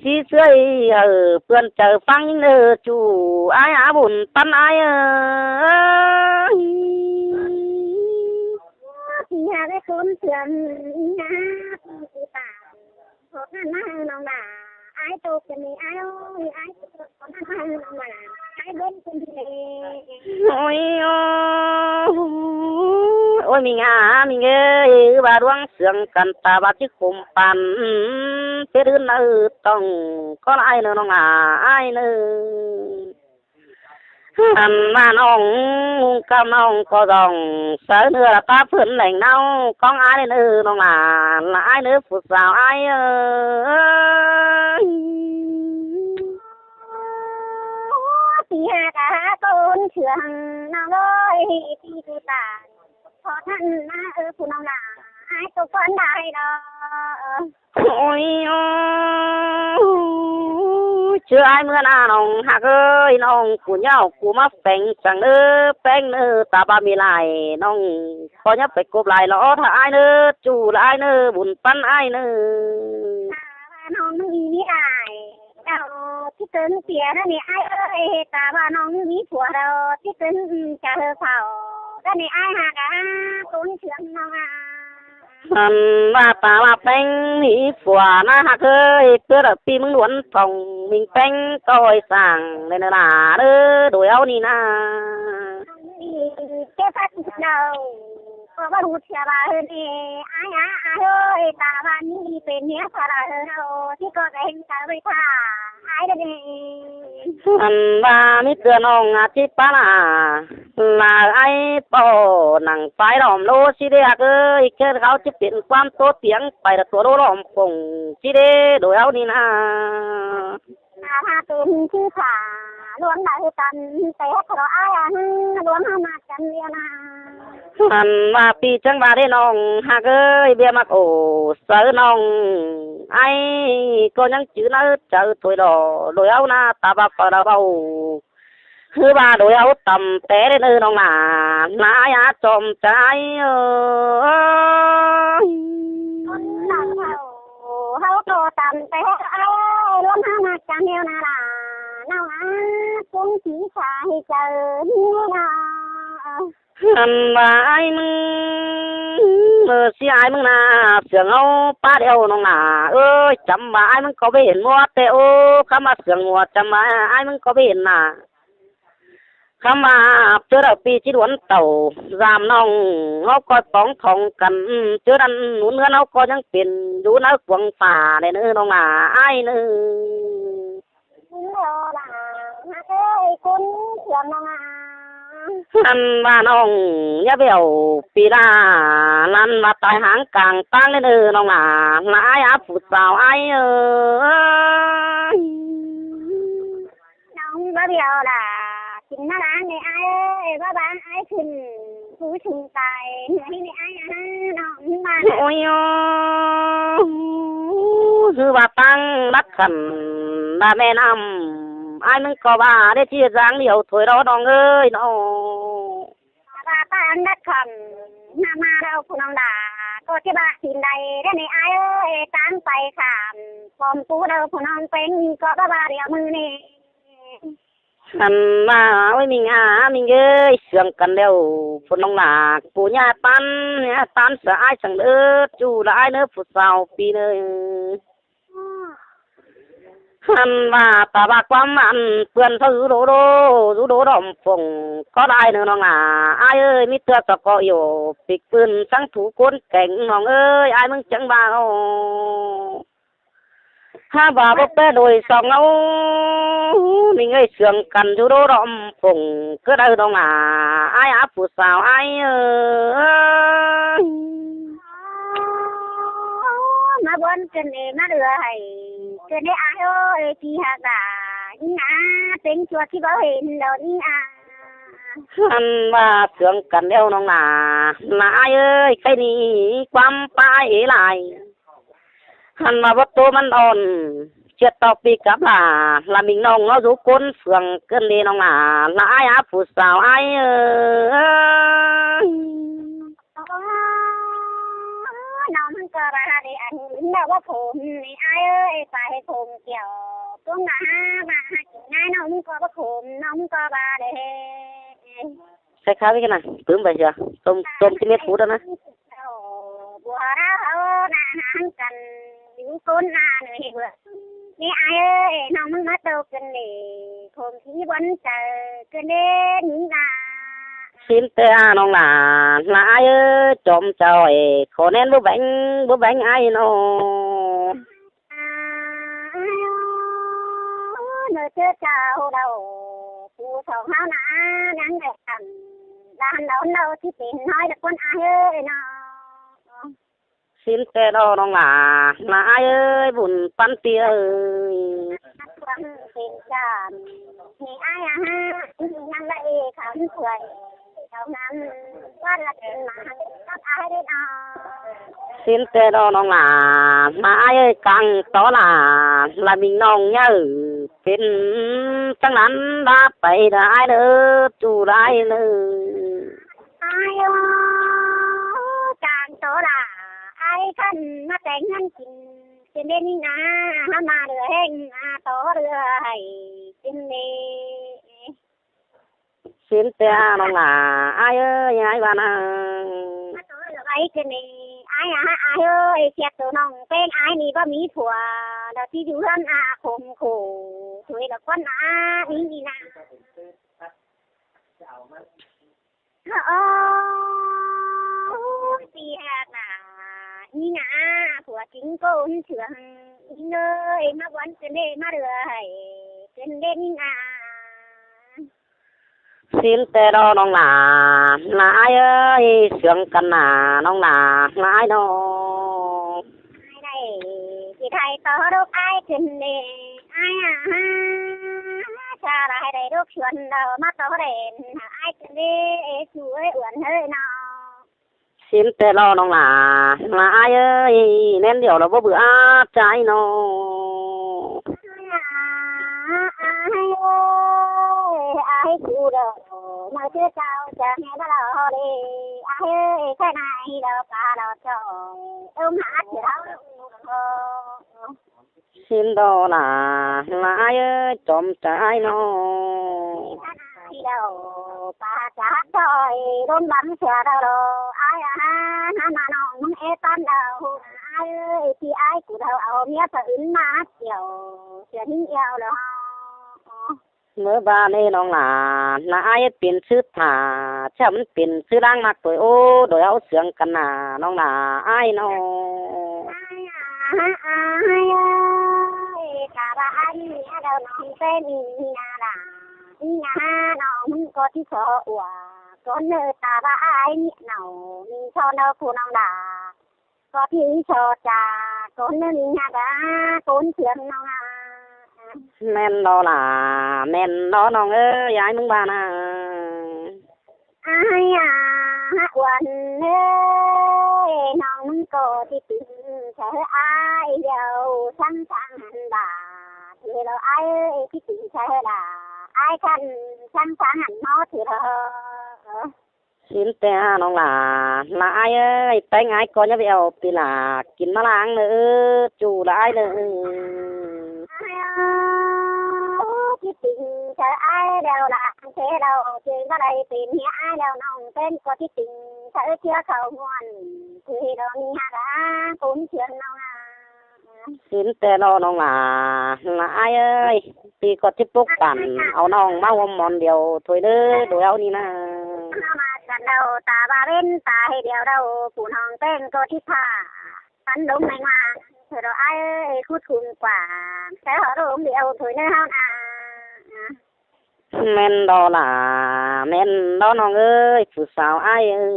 xí xưới, ở, pươn chở phăng, ơ, chu ai á, bùn tắn ai ơi. Thì hà cái cuốn trường, ý hả, thì bà, có khả năng lòng bà, ai tô cái này, ai ơi, ai tô có khả năng lòng bà, ai bên cái này. Ôi ơ, ôi, mình à, mình ơi, ba ruông sướng cần ta ba chiếc khủng phan, tết hưn ư tòng, có là ai nữa nong à, ai nữa. Hẳn ba ꞌnọng, ung căm ꞌnọng có dòng, sớ nữa là ta phươn lẻng ꞌnọng, con ai nữa ꞌnọng là, là ai nữa phủ sao ai ơi. Thì hà cả con trường ꞌnọng ơi, thì tụi ta, có thân mà, ơ, phủ ꞌnọng là, ai tô con đài đó. Ôi ơ, chứ ai mưa na ꞌnọng hắc ơi, ꞌnọng cú nhau cú mắc phèn săng ơ, peng ơ, ta ba mi lai, ꞌnọng có nhắc phải cốp lai ló tha ai nữa, chu là ai nữa, bùn pắn ai nữa. À, ꞌnọng mi mi lai, ꞌchí tớng ꞌtiê ꞌnị ải ơi, ta ꞌva ꞌnọng ꞌmí phua đaư, ꞌchí tớng chả hơ phao, ꞌnị ải ꞌhặc a, ꞌcốn sương ꞌnọng a. Ăn ꞌva ta ꞌva ꞌpéng ꞌmí phua ꞌnị ꞌhặc ơi, ꞌpưa đaư ꞌpi ꞌmứng ꞌluốn phỏng, ꞌminh ꞌpéng ꞌcoi sảng, ꞌlẹo ꞌnớ ꞌna, ꞌlẹo đuổi au ꞌnị ꞌna. ꞌCọ ꞌva ꞌhụ sia ꞌva ꞌhứ ꞌnị, ải a, ải ơi, ta ꞌva ꞌnị pên ꞌnhía phua đaư ꞌhứ ꞌnị, ꞌchí ꞌcọ ꞌvén ta ꞌvạy ꞌphạ ải đaư ꞌnị. Ăn ꞌva ꞌmí ꞌtưa ꞌnọng a ꞌchí pá ꞌna, ꞌna ải ꞌpo nẳng phái đom ꞌlố ꞌchí đé ꞌhặc ơi, ꞌkhớn khảu ꞌchí pên ꞌquám ꞌtố tiếng pay đa ꞌtố đô đom phỏng ꞌchí đé đuổi au ꞌnị ꞌna. ꞌA ꞌva tứm ꞌchư phả, ꞌluống đaư ꞌhứ tăm, té ꞌhặc ꞌcọ ải a, ꞌluống ꞌhứ ꞌmặc chăm ꞌviạk ꞌna. Ăn ꞌva ꞌpi chắng ꞌva đé ꞌnọng ꞌhặc ơi, ꞌviạk ꞌmặc ổ, sáư ꞌnọng ải ꞌcọ ꞌnhắng chứ ꞌnớ chaư thôi đỏ, đuổi au ꞌna ta ꞌva phao đaư báu. ꞌHứ ꞌva đuổi au tăm té đé ꞌnớ ꞌnọng ꞌna, ꞌna ải a chom chaư ải ơi. ꞌCốn đaư ꞌhụ, ꞌhụ ꞌcọ tăm té ải ơi, ꞌluống ꞌhứ ꞌmặc chăm ꞌviạk ꞌna đa, ꞌnọng a, ꞌcốn ꞌchí sa ꞌhị chaư ꞌnị ꞌna. Ăn ꞌva ải ꞌmứng, ꞌmự ꞌsị ải ꞌmứng ꞌna, sương au pá điêu ꞌnọng ꞌna ơi, chăm ꞌva ải ꞌmứng ꞌcọ báu hên ꞌmứa té ꞌô, khắm ꞌva sương ꞌmứa chăm ꞌva ải ꞌmứng ꞌcọ báu hên ꞌna. Khắm ꞌva ꞌchớ đaư ꞌpi ꞌchí ꞌluốn tảu, dăm ꞌnọng ꞌháu ꞌcoi póng khong căn, ꞌchớ đăn ꞌnún ꞌngớn ꞌháu ꞌcọ ꞌnhắng pên dú ꞌnớ cuông phả đé ꞌnớ ꞌnọng ꞌna, ải ꞌnớ. Ơ, ꞌlạ, ꞌhặc ơi, ꞌcốn sương ꞌnọng a. Ăn ꞌva ꞌnọng ꞌnhá bẻo ꞌpi ꞌna, ꞌnặn ꞌva tai háng cang ꞌtáng đé ꞌnớ ꞌnọng ꞌna, ꞌna ải a phủ sáo ải ơi. ꞌNọng báu bẻo ꞌlạ, kin ꞌna ꞌláng ꞌnị ải ơi, báu báng ải khửn, phủ sung tai, ꞌnị ải a, ꞌnọng ꞌmá. Ôi ơ, ꞌhứ ꞌva ꞌtáng lắt khăn, ꞌva ꞌme ꞌnặm, ải ꞌmứng ꞌcọ ꞌva đé ꞌchí dáng điêu thôi đó ꞌnọng ơi ꞌnọ. ꞌVa ꞌtáng lắt khăn, ꞌnặm ꞌmá đaư phủ ꞌnọng đa, ꞌcọ ꞌchí ꞌva kin đảy đé ꞌnị ải ơi, ꞌtáng pay khảm, pom pú đaư phủ ꞌnọng pên, ꞌcọ báu ꞌva điêu ꞌmự ꞌnị. Ăn ꞌva, ôi ꞌminh a, ꞌminh ơi, sương căn điêu, phủ ꞌnọng ꞌna, phủ ꞌnhá ꞌtán, ꞌnhá ꞌtán sa ải săng đớt, ꞌchu đa ải ꞌnớ phủ sáo ꞌpi ꞌnớ. Ăn ꞌva, ta ꞌva ꞌquám ăn ꞌpưa ꞌsáo dú đô đô, dú đô đom phỏng, ꞌcọ đảy ꞌnớ ꞌnọng ꞌna, ải ơi, ꞌmí ꞌtưa ꞌsọ ꞌcọ yổ, pik ꞌpưn săng phủ ꞌcốn keng ꞌnọng ơi, ải ꞌmứng chắng ꞌva ꞌnọ. Hák ꞌva báu ꞌpé đuổi song ꞌnớ, ꞌminh ơi, sương căn dú đô đom phỏng, ꞌcọ đảy ꞌnọng ꞌna, ải a phủ sáo ải ơi. ꞌMá bón cơn đê ꞌmá đưa hảy, cơn đê ải ơi, ꞌpi ꞌhặc đa, ꞌnị a, pên ꞌchua ꞌchí báu hên đaư ꞌnị a. Ăn ꞌva sương căn điêu ꞌnọng ꞌna, ꞌna ải ơi, ꞌkhạy ꞌnị ꞌquám pá ải ê lai. Ăn ꞌva báu tô ꞌmắn ón, ꞌchưa ꞌtọ ꞌpi cắp ꞌlạ, ꞌlạ ꞌminh ꞌnọng ꞌnớ dú ꞌcốn sương cơn đê ꞌnọng ꞌna, ꞌna ải a phủ sáo ải ơi. Ơ, ꞌnọng ꞌmứng ꞌcọ ꞌva đê ăn đaư báu khôm ꞌnị ải ơi, pay khôm kiẻo, ꞌcốn ꞌva hák, ꞌva hák kin ꞌnị ꞌnọng ꞌmứng ꞌcọ báu khôm, ꞌnọng ꞌmứng ꞌcọ ꞌva đê. Khay khay ꞌmí ꞌnị, tứm pay sia, tôm, tôm ꞌchí mết phút ꞌnớ. Ơ, bua đaư ꞌháu ꞌna háng căn, dú ꞌcốn ꞌna ꞌnị bua. ꞌNị ải ơi, ꞌnọng ꞌmứng ꞌmá tô cơn đê, khôm ꞌchí bón chaư, cơn đê ꞌnị ꞌna. Sín ꞌtẹ a ꞌnọng ꞌna, ꞌna ải ơi, chom chaư ải, khổ nên báu béng, báu béng ải ꞌnọ. À, ơ, ơ, ơ, ꞌnớ ꞌchớ chaư đaư, phủ sáo ꞌháu ꞌna, ꞌnhắng đảy căn, đan đaư đaư ꞌchí pên ꞌnọi đa ꞌcốn ải ơi ꞌnọ. Sín ꞌtẹ ꞌnọng ꞌna, ꞌna ải ơi, bun ꞌpắn ꞌpi ơi. Quang pên căn, ꞌnị ải a hák, ꞌnhắng đảy khắm khuôn, khắm ꞌnặm, ꞌquá ꞌlạ pên ꞌmá, cắp ải đê ꞌnọ. Sín ꞌtẹ ꞌnọng ꞌna, ꞌna ải ơi, cang tó ꞌlạ, ꞌlạ ꞌminh ꞌnọng ꞌnhá pên, chắng ꞌnặn đa pay đa ải ꞌnớ, ꞌchu đa ải ꞌnớ. Ải ơ, cang tó ꞌlạ, ải khăn ꞌmá téng ꞌngán kin, Chơn đé ꞌnhính a, ꞌhá ꞌmá đu ꞌhéng a, tó đu ꞌhạy chơn đé. Sín ꞌtẹ ꞌnọng lả ải ơi, ải ꞌva ꞌnăng. Tó đu ꞌhạy chơn đé, ải a, ải ơi, ꞌchí tô ꞌnọng ꞌpéng ải ꞌnị báu ꞌmí phua, đa ꞌchí dú ꞌhướn a khôm khổ, thuế đa ꞌquán a, ꞌnhính ꞌnị ꞌnăng. Ơ, ơ, ꞌpi ꞌhặc nả, ꞌnhính a, phua chính ꞌcốn sương, ꞌnhính ơi, ꞌmá bón chơn đé ꞌmá đu ꞌhạy chơn đé ꞌnhính a. Sín ꞌtẹ ꞌnọng lả, lả ải ơi, sương căn nả ꞌnọng lả, lả ải ꞌnọ. Đảy, ꞌchí đảy tó đốc ải chơn đé, ải a, chả đảy đốc suôn đaư ꞌmá tó đen, ải chơn đé, ê, ꞌchu ơi, uôn hơi ꞌnọ. Sín ꞌtẹ ꞌnọng lả, lả ải ơi, ꞌmen điêu lỏ báu bự áp ꞌchái ꞌnọ. Ải ơi, ải ꞌchu đaư, ꞌmá ꞌchớ chảu chả nghe báu lo đé, ải ơi, khái nải lo pá lo ꞌchoi, ôm hák chảu đaư. Sín ꞌtẹ ꞌnọng lả, lả ải ơi, chom chả ải ꞌnọ. Đaư, pá chả ꞌchoi, đôm bắm chả đaư lo, ải a, ꞌhá ꞌmá ꞌnọng ꞌmứng ê tán đaư, ải ơi, ꞌpi ải ꞌchu đaư au ꞌmía pá ứn ꞌmá chảu, chả ꞌnhính eo lo. ꞌMớ ꞌva ꞌnị ꞌnọng lả, lả ải pên ꞌchư thả, chả ꞌmắn pên ꞌchư ꞌláng ꞌmặc ꞌtoi, ô, đuổi au sương căn nả ꞌnọng lả ải ꞌnọ. Ải a, ải ơi, ta ꞌva ải ꞌnị a, đaư ꞌnọng ꞌpéng ꞌnị a lả, ꞌnị a, ꞌnọng ꞌmứng ꞌcọ ꞌchí so ua, ꞌcốn ꞌnớ ta ꞌva ải ꞌnị ꞌnọ, ꞌmí so đaư phủ ꞌnọng lả. Có thi so cha, ꞌcốn ꞌnớ ꞌnhính ꞌhặc a, ꞌcốn sương ꞌnọng a. ꞌMen lo lả, ꞌmen lo ꞌnọng ơi, ải ꞌmứng ꞌva ꞌnăng. Ải a, uôn ơi, ꞌnọng ꞌmứng ꞌcọ ꞌchí tứm ꞌchớ ải điêu, sắng sắng hẳn bả, thì lo ải ơi, ꞌchí tứm ꞌchớ lả, ải khăn sắng sắng hẳn ꞌmo thì lo. Sín ꞌtẹ ꞌnọng lả, lả ải ơi, ꞌpéng ải ꞌcọ ꞌnhá ꞌvẹo ꞌpi lả, kin ꞌmá ꞌláng ꞌnớ, ꞌchu lả ải ꞌnớ. Ải ơi, ꞌchí tứm ꞌchớ ải điêu lả, ꞌchớ đaư ꞌchớ ꞌva đảy pên ꞌnhính ải điêu ꞌnọng ꞌpéng ꞌcọ ꞌchí tứm ꞌchớ ꞌchưa khảu ꞌmuôn, thì đaư ꞌnhính ꞌhặc a, ꞌcốn sương ꞌnọng a. Sín ꞌtẹ lo ꞌnọng lả, lả ải ơi, ꞌpi ꞌcọ ꞌchí pốc păn, au ꞌnọng ꞌmá ꞌhuôm ꞌmón điêu thôi ꞌnớ, đuổi au ꞌnị ꞌnăng. ꞌMá căn đaư ta ꞌva ꞌvến ta ꞌhế điêu đaư, phủ ꞌnọng ꞌpéng ꞌcọ ꞌchí pha, păn đốm ꞌmá, thôi đaư ải ơi, khút khum quảng, ꞌchớ hảư đốm điêu thôi ꞌnớ ꞌháo ꞌnạ. ꞌMen lo lả, ꞌmen lo ꞌnọng ơi, phủ sáo ải ơi.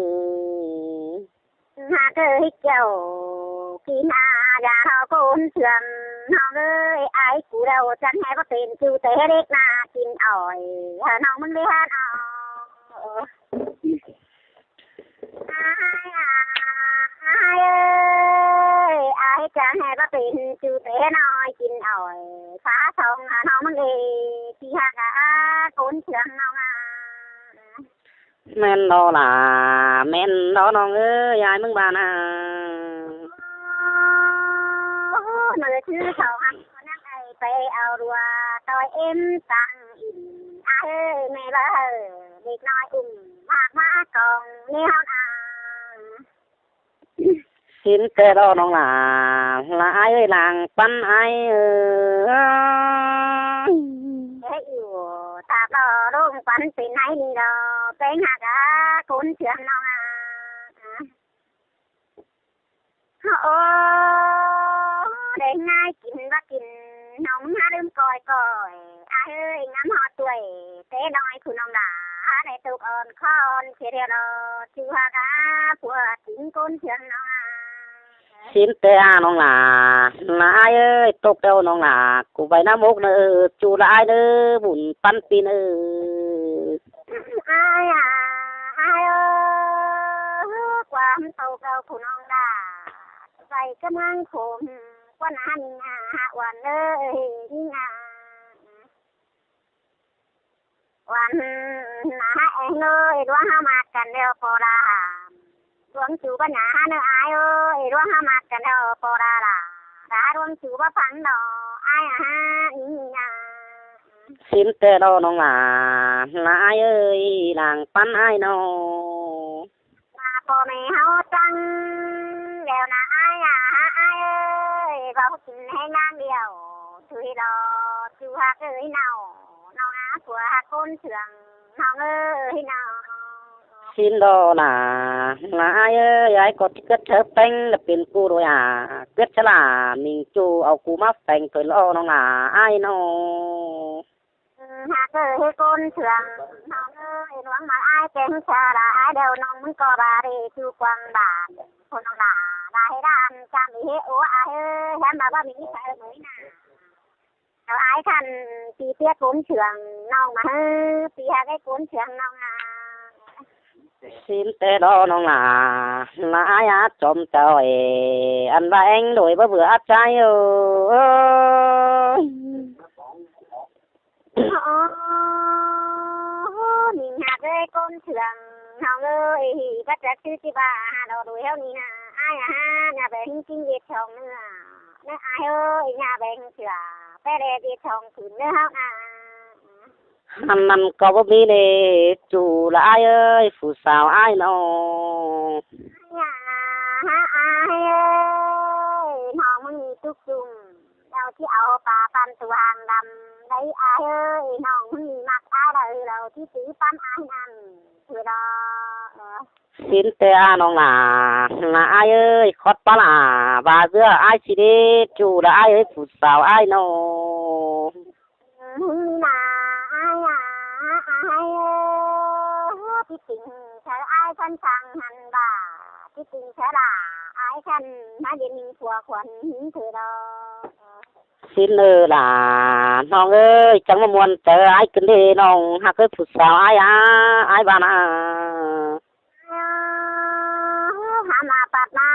ꞌHa ꞌcọ ꞌhịt chảu, kin a, dá ꞌhọ ꞌcốn sương ꞌnọng ơi, ải ꞌchu đaư chắng ꞌhế báu pên ꞌchu té đếc ꞌna kin ỏi, hảư ꞌnọng ꞌmứng đé ꞌhá ꞌnọ. Ải a, ải ơi, ải chắng ꞌhế báu pên ꞌchu té ꞌnọi kin ỏi, phá song hảư ꞌnọng ꞌmứng đé, ꞌchí ꞌhặc a, ꞌcốn sương ꞌnọng a. ꞌMen lo lả, ꞌmen lo ꞌnọng ơi, ải ꞌmứng ꞌva ꞌnăng. Ơ, ꞌmưa ꞌchư song hăn ꞌcọ ꞌnhắng đảy pay au đua, ꞌtoi êm tang in, ải ơi, ꞌme báu hảư, đếc ꞌnọi ứm, ꞌmặc ꞌmá cong, ꞌnị ꞌháo ꞌnạ. Sín ꞌtẹ lo ꞌnọng lả, lả ải ơi, lăng păn ải ơi. Ê, ꞌyu, ta ꞌcọ đông păn pên ải ꞌnị lo, ꞌpéng ꞌhặc a, ꞌcốn sương ꞌnọng a. Ơ, ơ, đảy ꞌngai kin ꞌva kin, ꞌnọng ꞌmá ꞌlứm ꞌcoi ꞌcoi, ải ơi, ngắm ꞌhọt ꞌtuối, té ꞌnọi phủ ꞌnọng lả, đảy tốc ón khon, sia điêu lo, ꞌchu ꞌhặc a, phua chính ꞌcốn sương ꞌnọng a. Sín ꞌtẹ ꞌnọng lả, lả ải ơi, tốc đaư ꞌnọng lả, ꞌcọ vảy ꞌnắm ốc ꞌnớ, ꞌchu lả ải ꞌnớ, bun păn pên ꞌnớ. Ải a, ải ơi, ꞌquám tốc đaư phủ ꞌnọng lả, vảy ꞌcọ ꞌmướng khôm, ꞌquá ꞌnạ ꞌnị ꞌnạ, uôn ơi, ꞌnị ꞌnạ. Uôn ꞌnạ, eng ơi, ꞌluống ꞌháo ꞌmặc căn ꞌlẹo ꞌpo đa. ꞌLuống ꞌchu báu ꞌnạ ꞌnớ ải ơi, ꞌluống ꞌháo ꞌmặc căn ꞌlẹo ꞌpo đa lả. Đa ꞌluống Su báu phắng đỏ ai à ha, nín nả. Sín ꞌtẹ lo ꞌnọng lả, lả ai ơi, làng pắn ai ꞌnọ. Mà ꞌpo ꞌme ꞌháu ꞌchăng, đẻo nả ai à ha, ai ơi, báu kính ꞌhéng ꞌnáng điêu, thui lo, su ꞌhặc ơi ꞌnọ, ꞌnọng à, ꞌpưa ꞌhặc ꞌcốn sương, ꞌnọng ơi ꞌnọ. Sín lo lả, lả ai ơi, ai ꞌcọ ꞌcứt chaư ꞌpéng lả pên ꞌcú đuổi à, ꞌcứt chaư lả, ꞌminh ꞌchu au ꞌcú ꞌmá pheng thôi lo ꞌnọng lả ai ꞌnọ. ꞌHặc ơi ꞌcốn sương, ꞌnọng ơi, ꞌluống ꞌmá ai ꞌpéng chaư lả ai đẻo ꞌnọng ꞌmắn ꞌcọ ba đi ꞌchu quăng bản, ꞌcốn ꞌnọng lả, lả ꞌhế đan, chăm đi ꞌhế ố ai ơi, hén ꞌmá báu ꞌmí chaư ꞌmới nả. Đẻo ai khăn, ꞌpi ꞌtiếc ꞌcốn sương, ꞌnọng ꞌmá ꞌhứ, ꞌpi ꞌhặc ꞌcốn sương ꞌnọng à. Sín ꞌtẹ lo ꞌnọng lả, lả ai à chom chaư ê, ăn ꞌva ꞌéng đuổi báu bưa át ꞌchái ơ. Ơ, ꞌminh ꞌhặc ơi ꞌcốn sương, ꞌnọng ơi, báu chắc ꞌsứ ꞌchí ba, ha đo đuổi ꞌháu nín nả, ai à ha, nả beng ꞌhính ꞌchí ꞌdệt chong ꞌnớ, ꞌnớ ai ơi, nả beng ꞌchưa, ꞌpé đe ꞌdệt chong khửn ꞌnớ ꞌháu à. Hăn ꞌnặn ꞌcọ báu ꞌmí đe, ꞌchu lả ai ơi, phủ sáo ai ꞌnọ. Ai à ha, ai ơi, ꞌnọng ꞌmắn ꞌmí túc ꞌchung. Đẻo ꞌchí au pá păn tu hang đăm đảy ai ơi, ꞌnọng ꞌmắn ꞌmí mắc ai đảy lo ꞌchí tứ păn ai ꞌnặn. Thôi lo. Sín ꞌtẹ ꞌnọng lả, lả ai ơi, khót pá lả, ba ꞌdứa ai ꞌchí đé, ꞌchu lả ai ơi, phủ sáo ai ꞌnọ. ꞌMắn ꞌmí nả ai à, ai ơi, ꞌchí tỉnh chaư ai khăn săng hăn ba, ꞌchí tỉnh chaư lả ai khăn, ꞌmá đin ꞌminh phua khuôn ꞌhính thôi lo. Sín ơ lả, ꞌnọng ơi, chắng ꞌmá muôn chaư ai ꞌcứn đê ꞌnọng, ꞌhặc ơi phủ sáo ai à, ai ba nả. Ai ơ, hám ꞌmá pắt ꞌmá,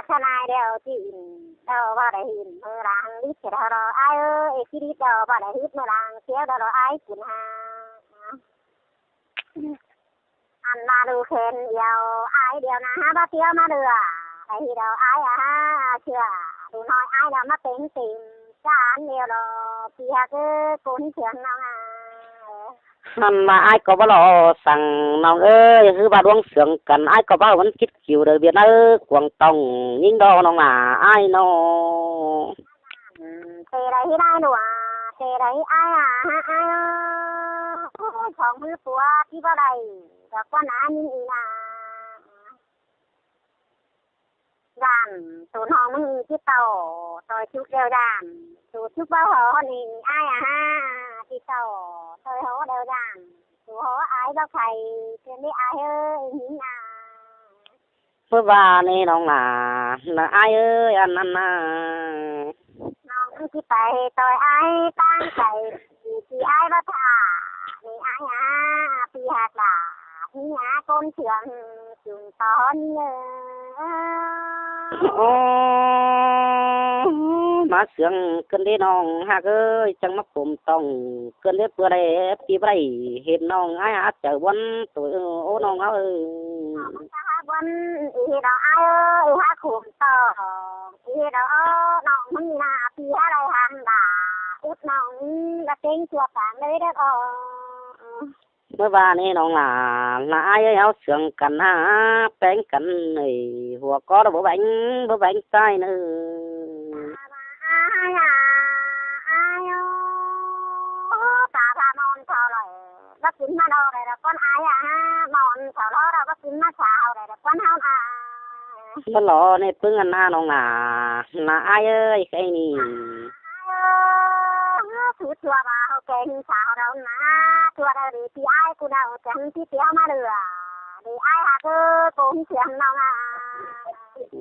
ꞌchớ ꞌnị đẻo ꞌchí ꞌhịn, đẻo báu đảy ꞌhịn, ꞌmưa lăng lít sia đẻo lo ai ơi, ê ꞌchí lít đẻo báu đảy lít, ꞌmưa lăng sia đẻo lo ai ꞌcứn ha. Ăn ꞌmá đu khen điêu, ai điêu nả ha báu ꞌtiếu ꞌmá đưa, đảy hít đẻo ai à ha, ꞌchưa, đu ꞌnọi ai đẻo ꞌmá pên têm, chả ăn điêu lo, ꞌpi ꞌhặc ơi ꞌcốn sương ꞌnọng à. Hăn ꞌmá ai ꞌcọ báu lo săng ꞌnọng ơi, ꞌhứ ba ꞌluống sương căn ai ꞌcọ báu ꞌmắn kít kiu đảy biên ơi, cuông tong ꞌnhính đo ꞌnọng lả ai ꞌnọ. Tê đảy hít ai đua, tê đảy ai à ha ai ơ, ôi, chong ꞌhứ pua ꞌchí báu đảy, đẻo ꞌquá nả ꞌnhính ꞌnị nả. Dản, ꞌtố ꞌnọng ꞌmắn ꞌchí ꞌtạu, ꞌtoi súc đeo dản, ꞌtố súc báu hó ꞌnị ai à ha, ꞌchí ꞌtạu, ꞌtoi hó đeo dản, ꞌtố hó ai báu khay, ꞌchớ ꞌnị ai ơ, ꞌnhính à. ꞌMưa ba ꞌnị ꞌnọng lả, lả ai ơi, ăn ăn à. ꞌNọng ꞌchí pay ꞌtoi ai ꞌtáng khay, ꞌchí ai báu thả, ꞌnị ai à, ꞌpi ꞌhặc lả, ꞌnị à ꞌcốn sương, sương tón ơ. Ô, ꞌmá sương ꞌcứn đé ꞌnọng ꞌhặc ơi, chắng ꞌmá khôm tong ꞌcứn đé ꞌpưa đảy, ꞌpi báu đảy hên ꞌnọng ai át chaư ꞌbuôn ꞌtội, ô ꞌnọng áo ơi. Áo ꞌbuôn, ê đỏ ai ơi, ê há khôm tong, ê đỏ ꞌnọng ꞌmắn nả ꞌpi há đảy hăn đả, út ꞌnọng đa têng chua pang đảy đa ꞌcọ. ꞌMưa ba ꞌnị ꞌnọng lả, lả ai ơi, áo sương căn hả, péng căn ơi, hua ꞌcọ đa báu bẻng, báu bẻng ꞌchái ꞌnớ. Ai à, ai ơ, ta ba mon thỏ lỏ, báu kính ꞌmá đo đảy đa ꞌquán ai à, mon thỏ lỏ đa báu kính ꞌmá sao đảy đa ꞌquán ꞌháu à. ꞌMá lo ꞌnị ꞌpứng ăn ꞌnọng lả, lả ai ơi, khay ꞌnị. Ai ơ, ꞌsứ ꞌchua ba hảư keng sao đao nả, ꞌchua đao đi ꞌpi ai ꞌcú đao chắng ꞌchí ꞌtiếu ꞌmá đưa, đi ai ꞌhặc ơ, ꞌcốn sương ꞌnọng à. Ừ.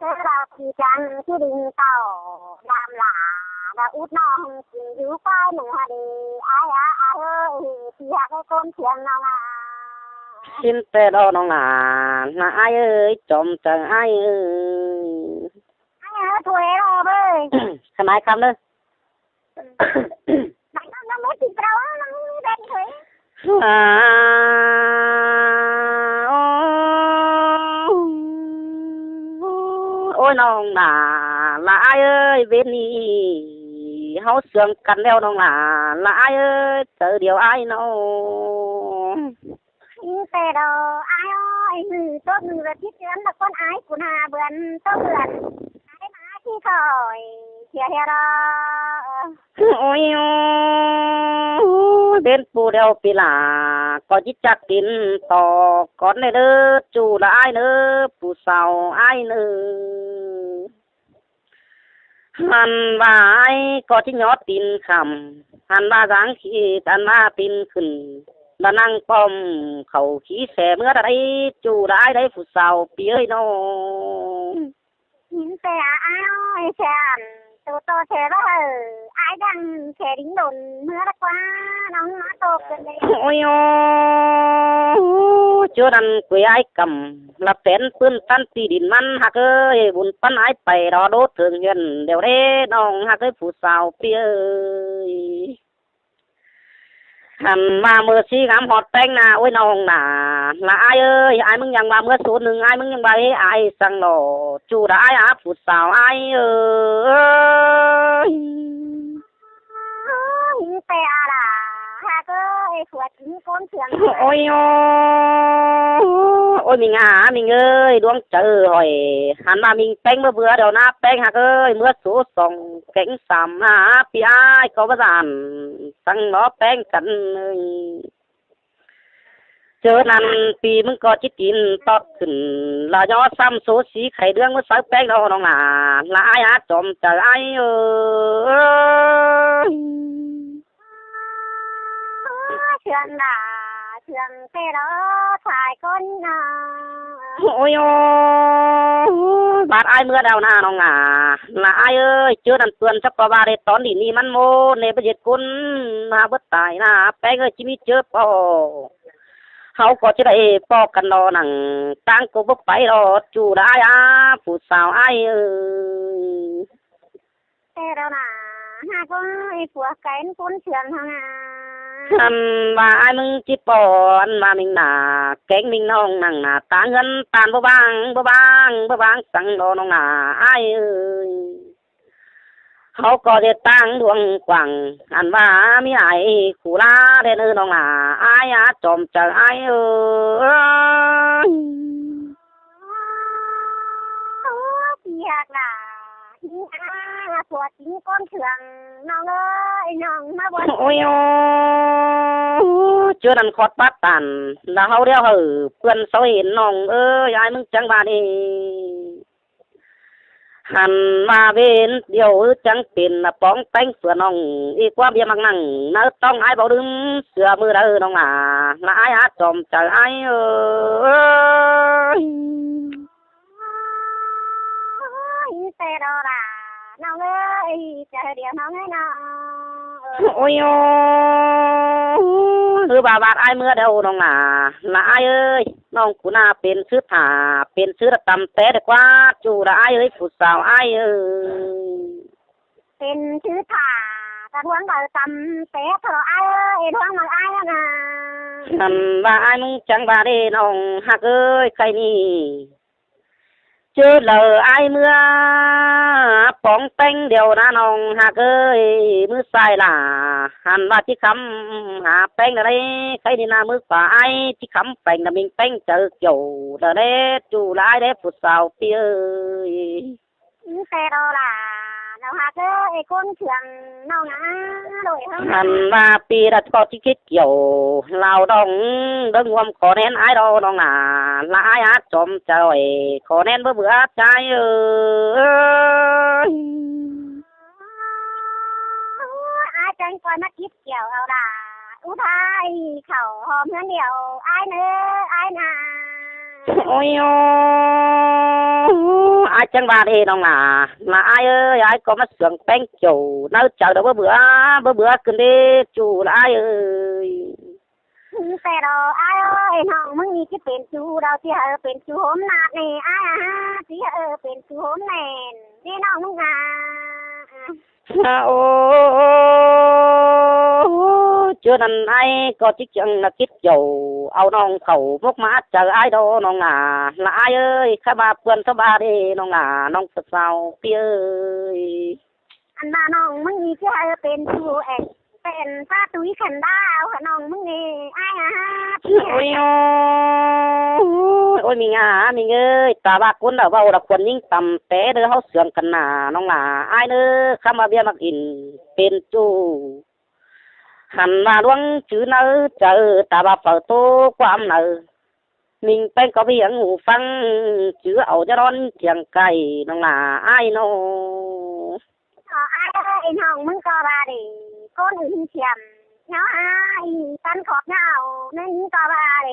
Thế là chỉ chắn chỉ định tỏ làm lạ, là út ꞌnọng chính dú quái nụ hả đi, ai à, ai ơi, thì hả cái ꞌcốn sương ꞌnọng à. Sín ꞌtẹ lo ꞌnọng lả, lả ai ơi, chom chaư ai ơi. Ai ơi, thôi lo bơi. Khăn ai khăm đơ. Bánh nó, nó mốt thì brau, nó mốt thì brau thôi. À, ô, ô, ꞌnọng nả, là ai ơi, bên ꞌnị ꞌháu sương căn ꞌlẹo ꞌnọng nả, là ai ơi, chớ điêu ai ꞌnọng. Ính ꞌtẹ đo ai ơi, ꞌhứ ꞌtố ꞌnưng ꞌdệt chết ꞌchướn là ꞌcốn ai cún ha bươn ꞌtố bươn. Ai ꞌmá ꞌchí khỏi ꞌchưa ꞌhia đo. Ôi ôi, bên phủ đeo pì lả, có chít chắc kín tỏ con này đớ, chủ là ai nữa, phủ sao ai nữa. Hẳn ꞌva ai có chít nhó tin khăm, hẳn ꞌva dáng khi, hẳn ꞌva pin khửn, là năng pom khẩu khí xe mưa đã đấy, chủ là ai đấy, phủ sao pì ơi nó. Nín xe áo áo xe ẩm, tù tô xe bá hở, ai đăng xe đính đồn mưa đã qua, nóng nó tô cơn đấy. Ôi ô, chúa đăng quê ai cầm, là phén pưn tăn tì đín măn hạc ơi, bún păn ai pay đó đốt thượng huyện đều đế nong hạc ơi phủ sao pi ơi. Hẳn ꞌva mưa sí ngắm hót ꞌpéng nả, ôi ꞌnọng nả, là ai ơi, ai ꞌmứng ꞌnhắng ꞌva mưa số ꞌnưng, ai ꞌmứng ꞌnhắng ꞌva ê ai săng lỏ, chủ đã ai áp phủ sao ai ơi. Ôi, ꞌtẹ à là, ha cơ, ê, phủ chính ꞌcốn sương. Ôi ô, ôi ꞌminh à, ꞌminh ơi, đuống chớ hỏi, hẳn ꞌva ꞌminh ꞌpéng bá bứa đeo nả ꞌpéng hạc ơi, mưa số song kéng sắm hả, pì ai có bá dản, săng nó ꞌpéng căn ơi. Chớ năn pì ꞌmứng có chít kín tót khửn, là nhó sắm số sí khay đương mưa sáư ꞌpéng đó ꞌnọng nả, là ai át chom chớ ai ơi. Sương là sương ꞌtẹ đó thải con à. Ôi ô, bát ai mưa đeo nả ꞌnọng nả, là ai ơi, chớ năn tuần chắc có ba đê tón đi ni măn mô, nê bá dệt cún, nả bớt tài nả, ꞌpéng ơi, chít ꞌmí chớ pò. Hảư có chít đảy pò căn lo nẳng, ꞌtáng cô bốc pay lo, chủ đã ai à, phủ sao ai ơi. Ê, đâu nả, ha có ê phủ cái ꞌcốn sương hăng à. Hẳn ꞌva ai ꞌmứng chít pò, hẳn ꞌva ꞌminh nả, kéng ꞌminh ꞌnọng nẳng nả, ꞌtáng ꞌngớn ꞌtan bá bang, bá bang, bá bang, săng lo ꞌnọng nả, ai ơi. Hảư có dệt ꞌtáng đuông quảng, hẳn ꞌva ꞌmí ai khu lá đen ơi ꞌnọng nả, ai át chom chớ ai ơi. Ôi, ꞌchí hạc là, ꞌchí à, phủ chính ꞌcốn sương, ꞌnọng ơi, ꞌnọng ꞌmá bón. Ôi ô, chớ năn khót bát tản, là hảư đeo hảư, pươn sáu hên ꞌnọng ơi, ai ꞌmứng chắng ba đi. Hẳn ꞌva bên điêu ư chắng pên, là póng ꞌpéng phửa ꞌnọng, ê ꞌquám bia măng nẳng, nớ tóng ai báu đưm, sửa mưa đaư ꞌnọng nả, là ai át chom chớ ai ơi. Ôi, ꞌtẹ đó là, ꞌnọng ơi, chớ điêu ꞌnọng ơi ꞌnọng. Ôi ô, ư ba bát ai mưa đeo ꞌnọng nả, là ai ơi, ꞌnọng cú nả pên sư thả, pên sư đã tăm té đê ꞌquá, chủ là ai ơi, phủ sao ai ơi. Pên sư thả, ta huống báu tăm té thọ ai ơi, ê huống báu ai ꞌnọng nả. Hẳn ꞌva ai ꞌmứng chắng ba đi ꞌnọng hạc ơi, khay ꞌnị. Chớ lỏ ai mưa póng ꞌpéng đeo nả ꞌnọng hạc ơi, mưa sai là, hẳn ꞌva chít khắm hả ꞌpéng đa đê, khay ꞌnị nả mưa khóa ai, chít khắm ꞌpéng đa ꞌminh ꞌpéng chớ kiẻo đa đê, chủ là ai đê phủ sao pi ơi. Ư, ꞌtẹ đó là, ꞌnọng hạc ơi, ê ꞌcốn sương ꞌnọng nả, đôi hăng. Hẳn ꞌva pi đa có chít kiẻo, lao đong, đơng huôm khó ꞌnén ai đó ꞌnọng nả, là ai át chom chớ ơi, khó ꞌnén bá bưa chai ơi. Ai chắng coi ꞌmá chít kiẻo au đa, ú thái khảu hom ꞌhướn điêu, ai nớ, ai nả. Ôi ô, ai chắng ba đi ꞌnọng nả, là ai ơi, ai có ꞌmá sương ꞌpéng kiẻo, nớ chớ đó bá bưa, bá bưa cơn đi, chủ là ai ơi. Ư, ꞌtẹ đó, ai ơi, ꞌnọng ꞌmứng ꞌnị chít pên chủ, đaư ꞌchí hảư pên chủ hôm nát ꞌnị, ai à, ꞌchí hảư pên chủ hôm ꞌnẹn, đi ꞌnọng ꞌmứng à. À, ô, ô, ô, ô, ꞌChớ ꞌnặn ải ꞌcọ ꞌchí chắng ꞌnạ kít dú au ꞌnọng khảu mốc ꞌmá chaư ải đó ꞌnọng lả, lả ải ơi, khá ꞌva ꞌpươn sáo ꞌva đi ꞌnọng lả, ꞌnọng sáo ꞌpi ơi. Ăn ꞌva ꞌnọng ꞌmứng ꞌnị ꞌchí hảư pên su ên, pên ꞌphạ tui khăn đao hả ꞌnọng ꞌmứng ꞌnị, ải hả? Ôi ôi, ôi, ꞌmí ꞌnhá, ꞌmí ꞌnhá ơi, ta ꞌva ꞌcốn đa ꞌvạu đa khuôn ꞌnhính tăm té đơ ꞌháu siêng căn nả ꞌnọng lả, ải ꞌnớ, khá ꞌva ꞌviạk ꞌmặc ỉn pên su. Hăn ꞌva ꞌluống chứ ꞌnớ chaư, ta ꞌva phaư ꞌtố ꞌquám ꞌnớ. ꞌMinh ꞌpéng ꞌcọ ꞌmí ꞌhụ ꞌphắng, chứ au ꞌnhá ꞌnón thiêng cai ꞌnọng lả ải ꞌnớ. Ơ, ải ơi, ꞌnọng ꞌmứng ꞌcọ ꞌva đi, ꞌcốn ứn thiêm ꞌnhá ải, tăn khót ꞌnhá au, ꞌnưng ꞌcọ ꞌva đi.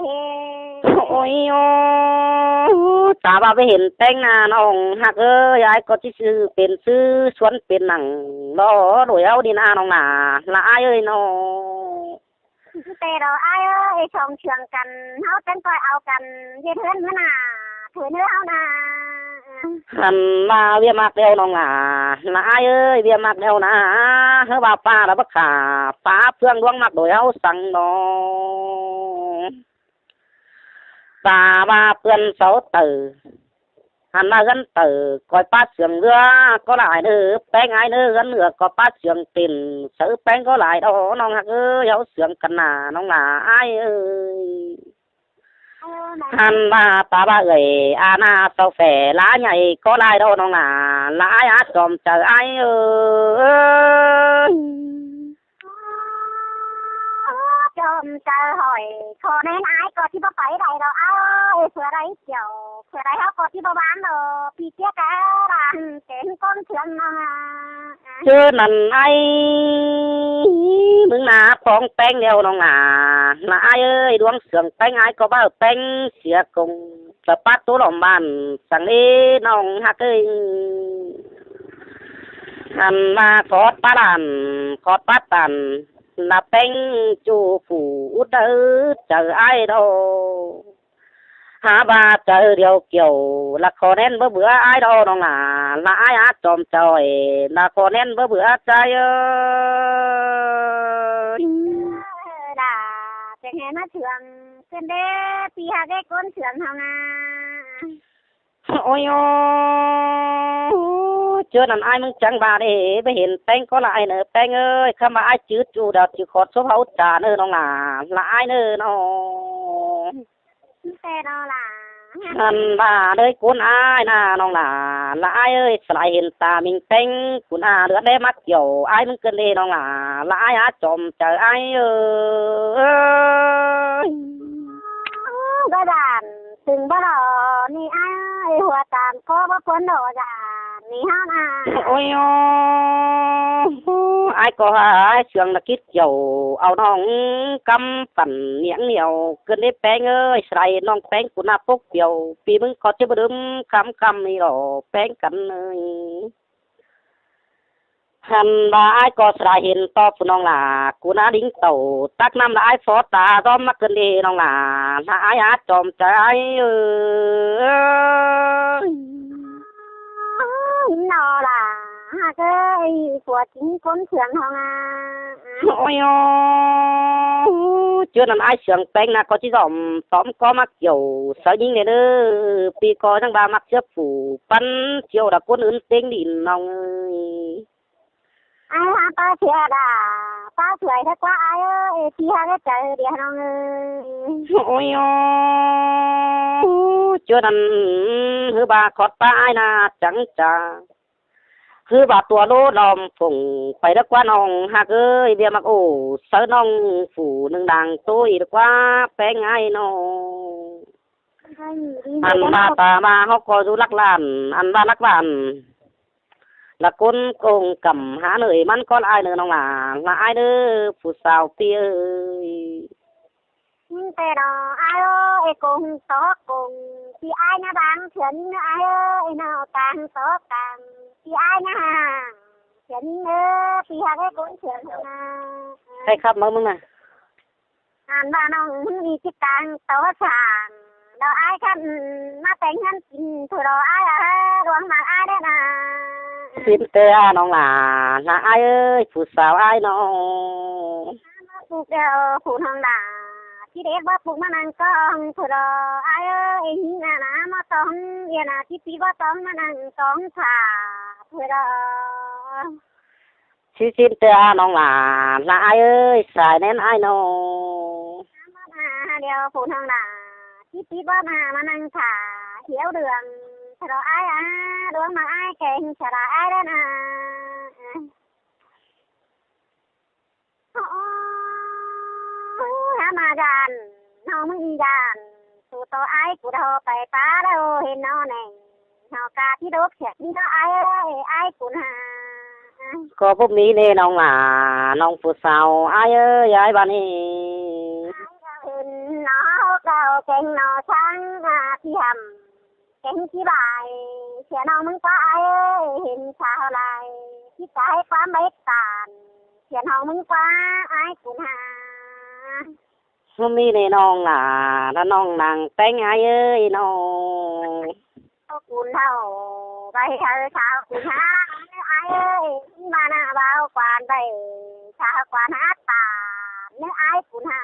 Ôi ôi, ta ꞌva ꞌviạk hên ꞌpéng ꞌnạ ꞌnọng ꞌhặc ơi, ải ꞌcọ ꞌchí sư pên sư suốn pên nẳng lo đuổi ꞌháu đi ꞌnạ ꞌnọng lả, lả ải ơi ꞌnớ. Té đó ải ơi, song siêng căn, ꞌháu ꞌtếng ꞌcoi au căn, ꞌdệt ꞌhướn ꞌmứa nả, thuế ꞌnớ ꞌháu nả. Hăn ꞌva ꞌviạk ꞌmặc đeo ꞌnọng lả, lả ải ơi, ꞌviạk ꞌmặc đeo nả, ꞌhứ ꞌva ꞌpá đa báu khả, ꞌpá ꞌphướng ꞌluống ꞌmặc đuổi ꞌháu săng ꞌnớ. Ta ꞌva ꞌpươn sáo tảu, hăn ꞌva ꞌhướn tảu, ꞌcoi ꞌpá siêng ꞌlứa ꞌcọ lai ꞌnớ, ꞌpéng ải ꞌnớ, ꞌhướn ꞌlứa ꞌcọ ꞌpá siêng pên, sáư ꞌpéng ꞌcọ lai đó ꞌnọng ꞌhặc ơi, ꞌháu siêng căn nả ꞌnọng lả ải ơi. Hăn ꞌva ta ꞌva ới, a ꞌna sáo phe, lả ꞌnhạy ꞌcọ lai đó ꞌnọng lả, lả ải a chom chaư ải ơi. Chom chaư hỏi, khô ꞌnén ải ꞌcọ ꞌchí báu pay đảy đó, ải, phua đảy chiêu, phua đảy ꞌháu ꞌcọ ꞌchí báu ꞌván đó, ꞌpi ꞌchía cá đa, ꞌtến ꞌcốn siêng ꞌnọng. ꞌChớ ꞌnặn ải ꞌmứng ꞌnạ phóng ꞌpéng đeo ꞌnọng lả, lả ải ơi, ꞌluống siêng ꞌpéng ải ꞌcọ báu ꞌpéng sia công, ꞌchọ pắt ꞌtố lom bản săng ꞌnị ꞌnọng ꞌhặc ơi. Hăn ꞌva khót pá đản, khót pá tản, lả ꞌpéng ꞌchu phủ út đaư chaư ải đó. Hả ꞌva chaư điêu kiẻo, lả khô ꞌnén báu bứa ải đó ꞌnọng lả, lả ải a chom chaư, lả khô ꞌnén báu bứa chaư ơi. Đa, chắng hên ꞌmá siêng, ꞌcốn đé, ꞌpi ꞌhặc ꞌcốn siêng hảư ꞌnạ. Ôi ôi, ꞌchớ ꞌnặn ải ꞌmứng chắng ꞌva đi, ꞌviạk hên ꞌpéng ꞌcọ lai ꞌnớ ꞌpéng ơi, khá ꞌva ải chứ ꞌchu đa chứ khót sốp ꞌháu chả ꞌnớ ꞌnọng lả, lả ải ꞌnớ ꞌnớ. Té đó lả. Hăn ꞌva đới ꞌcốn ải ꞌnạ ꞌnọng lả, lả ải ơi, sải lai hên ta ꞌminh ꞌpéng, ꞌcốn a ꞌlứa đé ꞌmặc kiẻo, ải ꞌmứng ꞌcứn đi ꞌnọng lả, lả ải a chom chaư ải ơi. Báu đản, tưng báu lỏ, ꞌnị ải ơi, hua tam ꞌcọ báu ꞌcốn lỏ đản, ꞌnị ꞌháu ꞌnạ. Ôi ôi, ải ꞌcọ hả, ải siêng ꞌnạ kít kiẻo, au ꞌnọng cắm phản niếng niêu, ꞌcứn đi ꞌpéng ơi, sải lai ꞌnọng ꞌpéng ꞌcốn a pốc piêu, ꞌpi ꞌmứng ꞌcọ ꞌchí báu đưm, khắm khắm ꞌnị lỏ, ꞌpéng căn ơi. Hăn ꞌva ải ꞌcọ sải lai hên ꞌto phủ ꞌnọng lả, ꞌcốn a đính tảu, tắc ꞌnặm lả ải phó ta, ꞌdóm ꞌmặc ꞌcứn đi ꞌnọng lả, lả ải a chom chaư ải ơi. Nó lả, ꞌhặc ơi, phua chính ꞌcốn siêng hảư ꞌnạ. Ôi ôi, ꞌchớ ꞌnặn ải siêng ꞌpéng ꞌnạ ꞌcọ ꞌchí dỏm, tóm ꞌcọ ꞌmặc kiẻo, sáư ꞌnhính đi ꞌnớ, ꞌpi ꞌcọ ꞌnhắng ꞌva ꞌmặc sia phủ, pắn chiêu đa ꞌcốn ứn ꞌtếng đi ꞌnọng ơi. Ải hả, ꞌpá sia đa, ꞌpá sưởi ꞌtếng ꞌquá ải ơi, ꞌpi ꞌhặc ꞌcọ chaư đi ꞌnọng ơi. Ôi ôi, ꞌchớ ꞌnặn ꞌhứ ꞌva khót pá ải ꞌnạ chắng chả. ꞌHứ ꞌva tua ꞌlố lom phủng pay đé ꞌquá ꞌnọng ꞌhặc ơi, ꞌviạk ꞌmặc ổ, sáư ꞌnọng phủ ꞌnưng đang ꞌtố ꞌnị đé ꞌquá ꞌpéng ải ꞌnớ. Ăn ꞌva ta ꞌva ꞌháu ꞌcọ dú lắc lan, ăn ꞌva lắc lan. Lả ꞌcốn công căm hả ꞌnới ꞌmắn ꞌcọ lai ꞌnớ ꞌnọng lả, lả ải ꞌnớ, phủ sao ꞌpi ơi. Té đó ải ơi, công tó công, ꞌpi ải ꞌnạ đang thiến ꞌnớ ải ơi, nó đang tó đang, ꞌpi ải ꞌnạ hàng thiến ꞌnớ, ꞌpi ꞌhặc ꞌcốn thiến ꞌnớ. Hay khắp máư ꞌmứng ꞌnạ. Ăn ꞌva ꞌnọng ꞌmứng đi chít đang tó sàng, đó ải khắp ꞌmá téng ꞌhướn kin, thôi đó ải à, ꞌluống ꞌmặc ải đé ꞌnạ. Xin té à ꞌnọng lả, lả ải ơi, phủ sao ải ꞌnớ. Puk đeo phủ ꞌnọng lả, ꞌchí đét báu puk ꞌmá ꞌnăng ꞌcóng thôi đó. Ái ơi, ꞌhịn ꞌnạ ꞌnạ ꞌmá tóng, ꞌviạk ꞌnạ ꞌchí ꞌchí báu tóng ꞌmá ꞌnăng tóng thả thôi đó. ꞌChí ꞌchí ꞌtẹ ꞌnọng lả, ꞌlạ ái ơi, sai ꞌnén ái ꞌnọ. ꞌMá đeo phủ ꞌnọng lả, ꞌchí ꞌchí báu ꞌmá ꞌmá ꞌnăng thả, hiếu đường thôi đó ái á, đuống ꞌmá ái kéng, chả là ái đét ꞌnạ. Hả mà dàn, nó ꞌmứng dàn, phủ tó ái phủ đaư pay pá đaư hên ꞌnọ ꞌnị. Nó cá ꞌchí đốc sẹt ꞌnị đó ái ơi, ái phủ ꞌnạ. ꞌCọ báu ꞌmí ꞌnị ꞌnọng lả, ꞌnọng phủ sao ái ơi, ái ꞌva ꞌnị. Ái đaư hên nó, đaư kéng nó sáng, à, ꞌchí hẳm. Kéng ꞌchí bái, sia ꞌnọng ꞌmứng ꞌquá ái ơi, hên sao lai, ꞌchí cá ꞌhế ꞌquám bết tản, sia ꞌnọng ꞌmứng ꞌquá ái cún hả. ꞌMí ꞌnị ꞌnọng lả, ꞌlạ ꞌnọng nẳng téng ái ơi ꞌnọ. Ơ cún ꞌhạu, bái ꞌhế sao cún hả, ái ơi, ꞌmá ꞌnạ báu quan bái, sao quan hả tản, ꞌnớ ái cún hả.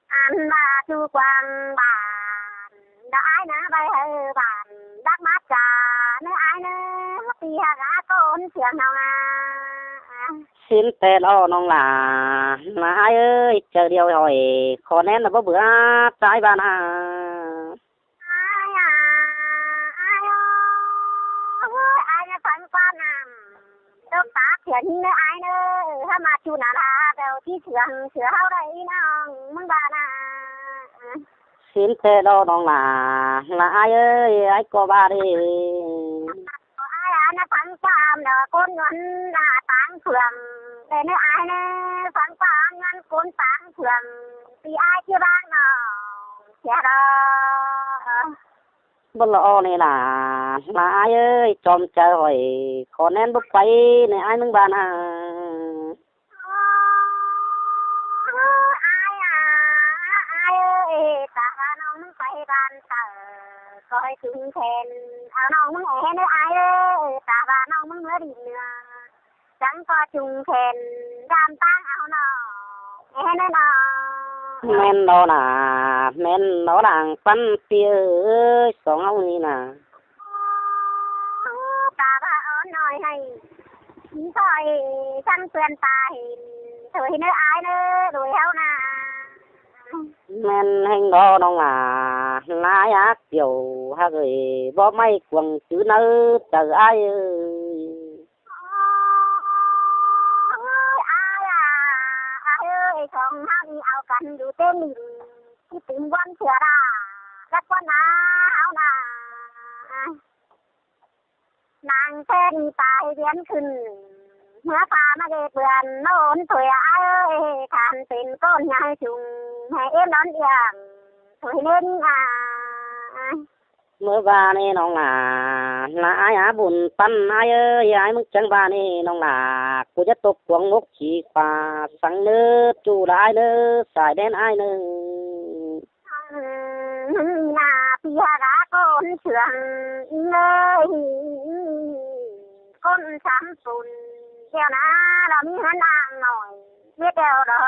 Ăn ba chu quang bản, đó ái ꞌnạ bái ꞌhế bản, đắc mát chả, ꞌnớ ái ꞌnớ, ꞌmá ti hả gá cốn siêng ꞌnọng à. Sín ꞌtẹ ꞌlạ ꞌnọng lả, ꞌlạ ái ơi, chaư điêu hỏi, khó ꞌnén ꞌnạ báu bươn, ái ꞌva ꞌnạ. Ái à, ái ơi, ái ꞌnớ phắng ꞌquám ꞌnặm. Tốc táp thiện ꞌnớ ái ꞌnớ, hả mà chu nả là, đeo ꞌchí sướng, sướng ꞌháu đảy ꞌnọng, ꞌmứng ꞌva ꞌnạ. Sín ꞌtẹ ꞌlạ ꞌnọng lả, ꞌlạ ái ơi, ái ꞌcọ ꞌva đi. Ái à, ꞌnớ phắng ꞌquám đó, cốn ꞌnhuôn là táng phượng. Để ꞌnớ ái ꞌnớ phắng ꞌquám ꞌnhuôn cốn táng phượng. Ti ái ꞌchí báng ꞌnọng, sia đó. Báu ꞌlạ ꞌnị lả, ꞌlạ ái ơi, chom chaư hỏi, khó ꞌnén báu pay, ꞌnị ái ꞌmứng ꞌva ꞌnạ. Ái à, ái ơi, ta ꞌva ꞌnọng ꞌmứng pay ban tở, khỏi chung khen, au ꞌnọng ꞌmứng é ꞌnớ ái ơi, ta ꞌva ꞌnọng ꞌmứng ꞌmứa đi nưa. Chắng ꞌcọ chung khen, dam tang au ꞌnọng, é ꞌnớ ꞌnọng. ꞌMen đó nả, ꞌmen đó đang pắn tia ơi, song ꞌháu ꞌnị nả. Ta ꞌva ók ꞌnọi ꞌhạy, khỏi chắng ꞌpươn ta hên, thôi ꞌnớ ái ꞌnớ, đuổi ꞌháu nả. ꞌMen ꞌhéng đó ꞌnọng lả, ꞌlạ ái ác kiêu, hák ơi, bók ꞌmạy cuông chứ ꞌnớ, chaư ái ơi. Ôi, ái à, ái ơi, song ꞌháu ꞌnị au căn dú ꞌtếng ꞌnị, ꞌchí tứm ꞌquám sia đa, đắc ꞌquám ꞌnạ, ꞌháu nả. Nẳng ꞌtếng ꞌnị tai ꞌviến khửn, ꞌmứa pha ꞌmá ꞌdệt bươn, ꞌmá ôn thôi ái ơi, khăn pên ꞌcốn ꞌnhai chung, hê ꞌếm đón iảng, thôi ꞌnến à. ꞌMớ ꞌva ꞌnị ꞌnọng lả, ꞌlạ ái á bun păn ái ơi, ái ꞌmứng chắng ꞌva ꞌnị ꞌnọng lả, ꞌcú dắt tốc cuông ốc chỉ khóa săng ꞌnớ, chu ꞌlạ ái ꞌnớ, sai đen ái ꞌnớ. ꞌMứng ꞌnị nả, pi hả gá cốn sướng, inh ơi, cốn sắm pun, đeo nả, lo ꞌmí hớn đang ꞌnọi, biết đeo đó.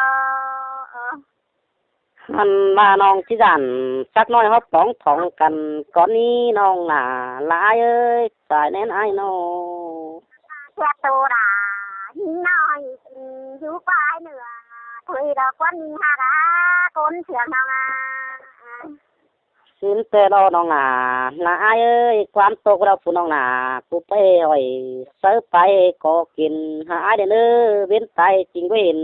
Hăn ꞌva ꞌnọng ꞌchí dản, sắc ꞌnọi hók tóng thỏng căn, cón ꞌnị ꞌnọng lả, ꞌlạ ái ơi, sai ꞌnén ái ꞌnọ. Thiệt tù đả, ꞌhịn ꞌnọi, dú ꞌquá ái nưa, thôi đó ꞌquám ꞌnị hả gá, cốn sướng ꞌnọng à. Sín ꞌtẹ ꞌlạ ꞌnọng lả, ꞌlạ ái ơi, ꞌquám tốc đaư phủ ꞌnọng lả, ꞌcú pay hỏi, sáư pay có kin, hả ái đen ơ, bến tai chính báu hên.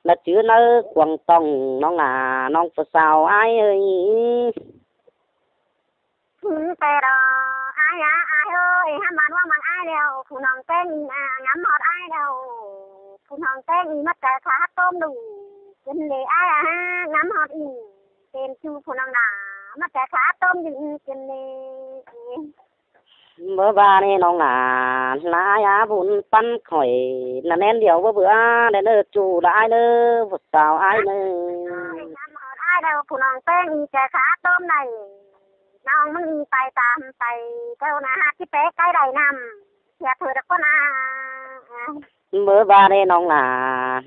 Là chứ ꞌnớ cuông tòng ꞌnọng lả, ꞌnọng phủ sao ái ơi. Sín ꞌtẹ đó, ái á, ái ơi, hả mà ꞌnọng mắng ái đeo, phủ ꞌnọng ꞌtếng ꞌnị à, ngắm hót ái đeo, phủ ꞌnọng ꞌtếng ꞌnị ꞌmá chaư khá tóm đu, kin lê ái á, ngắm hót ꞌnị, tên chu phủ ꞌnọng lả, ꞌmá chaư khá tóm đu, kin lê. ꞌMớ ꞌva ꞌnị ꞌnọng lả, ꞌlạ ái á bun păn khỏi, nả ꞌnén điêu báu bươn, đen ơ chu ꞌlạ ái ꞌnớ, phủ sao ái ꞌnớ. Ái đeo phủ ꞌnọng ꞌtếng ꞌnị chaư khá tóm đảy, ꞌnọng ꞌmứng ꞌnị pay tam pay, ꞌcọ nả hả ꞌchí pé cái đảy năm, sia thôi đắc ꞌquám ꞌnạ. Báu ꞌva ꞌnị ꞌnọng nả,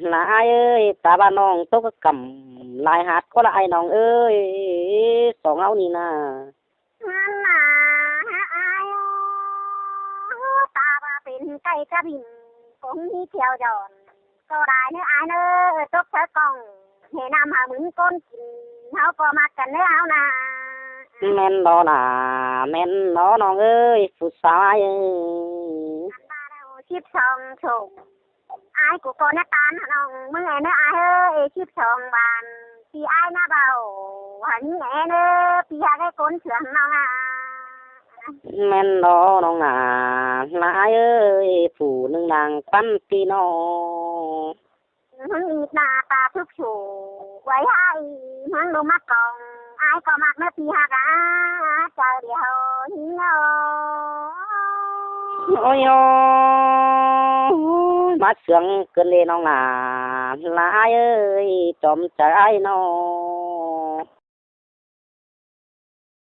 nả ải ơi, ta ꞌva ꞌnọng tốc cắm lai hạt ꞌcọ ꞌlạ ải ꞌnọng ơi, song ꞌháu ꞌnị nả. Ngăn nả, ải ơi, ta ꞌva pên cai cá bỉm, cũng ꞌmí thiêu dọn, ꞌcọ đảy ꞌnớ ải ꞌnớ, tốc sáư cỏng, hê ꞌnặm hảư ꞌmứng ꞌcốn kin, ꞌháu ꞌcọ ꞌmặc căn ꞌnớ ꞌháu nả. ꞌMen ꞌnọ nả, ꞌmen ꞌnọ ꞌnọng ơi, phủ sáo ải ơi. Ăn ꞌva ꞌnớ síp song sổ. Ải ꞌcọ ꞌcọ ꞌnớ ꞌtan hả ꞌnọng, ꞌmứng é ꞌnớ ải ơi, síp song bản, ꞌpi ải ꞌnớ báu, hả ꞌnị é ꞌnớ, ꞌpi hák ꞌcốn sương ꞌnọng a. ꞌMen ꞌnọ ꞌnọng nả, nả ải ơi, phủ ꞌnưng đang păn ꞌpi ꞌnọ. ꞌMứng ꞌnị nả ta súc sổ, quay hả ꞌi, ꞌmứng đu ꞌmặc cỏng, ải ꞌcọ ꞌmặc ꞌnớ ꞌpi hák a, chaư điêu ꞌnị ꞌnớ. Ôi ôi, mát sương cơn ꞌlế ꞌnọng nả, nả ải ơi, chom chaư ải ꞌnọ.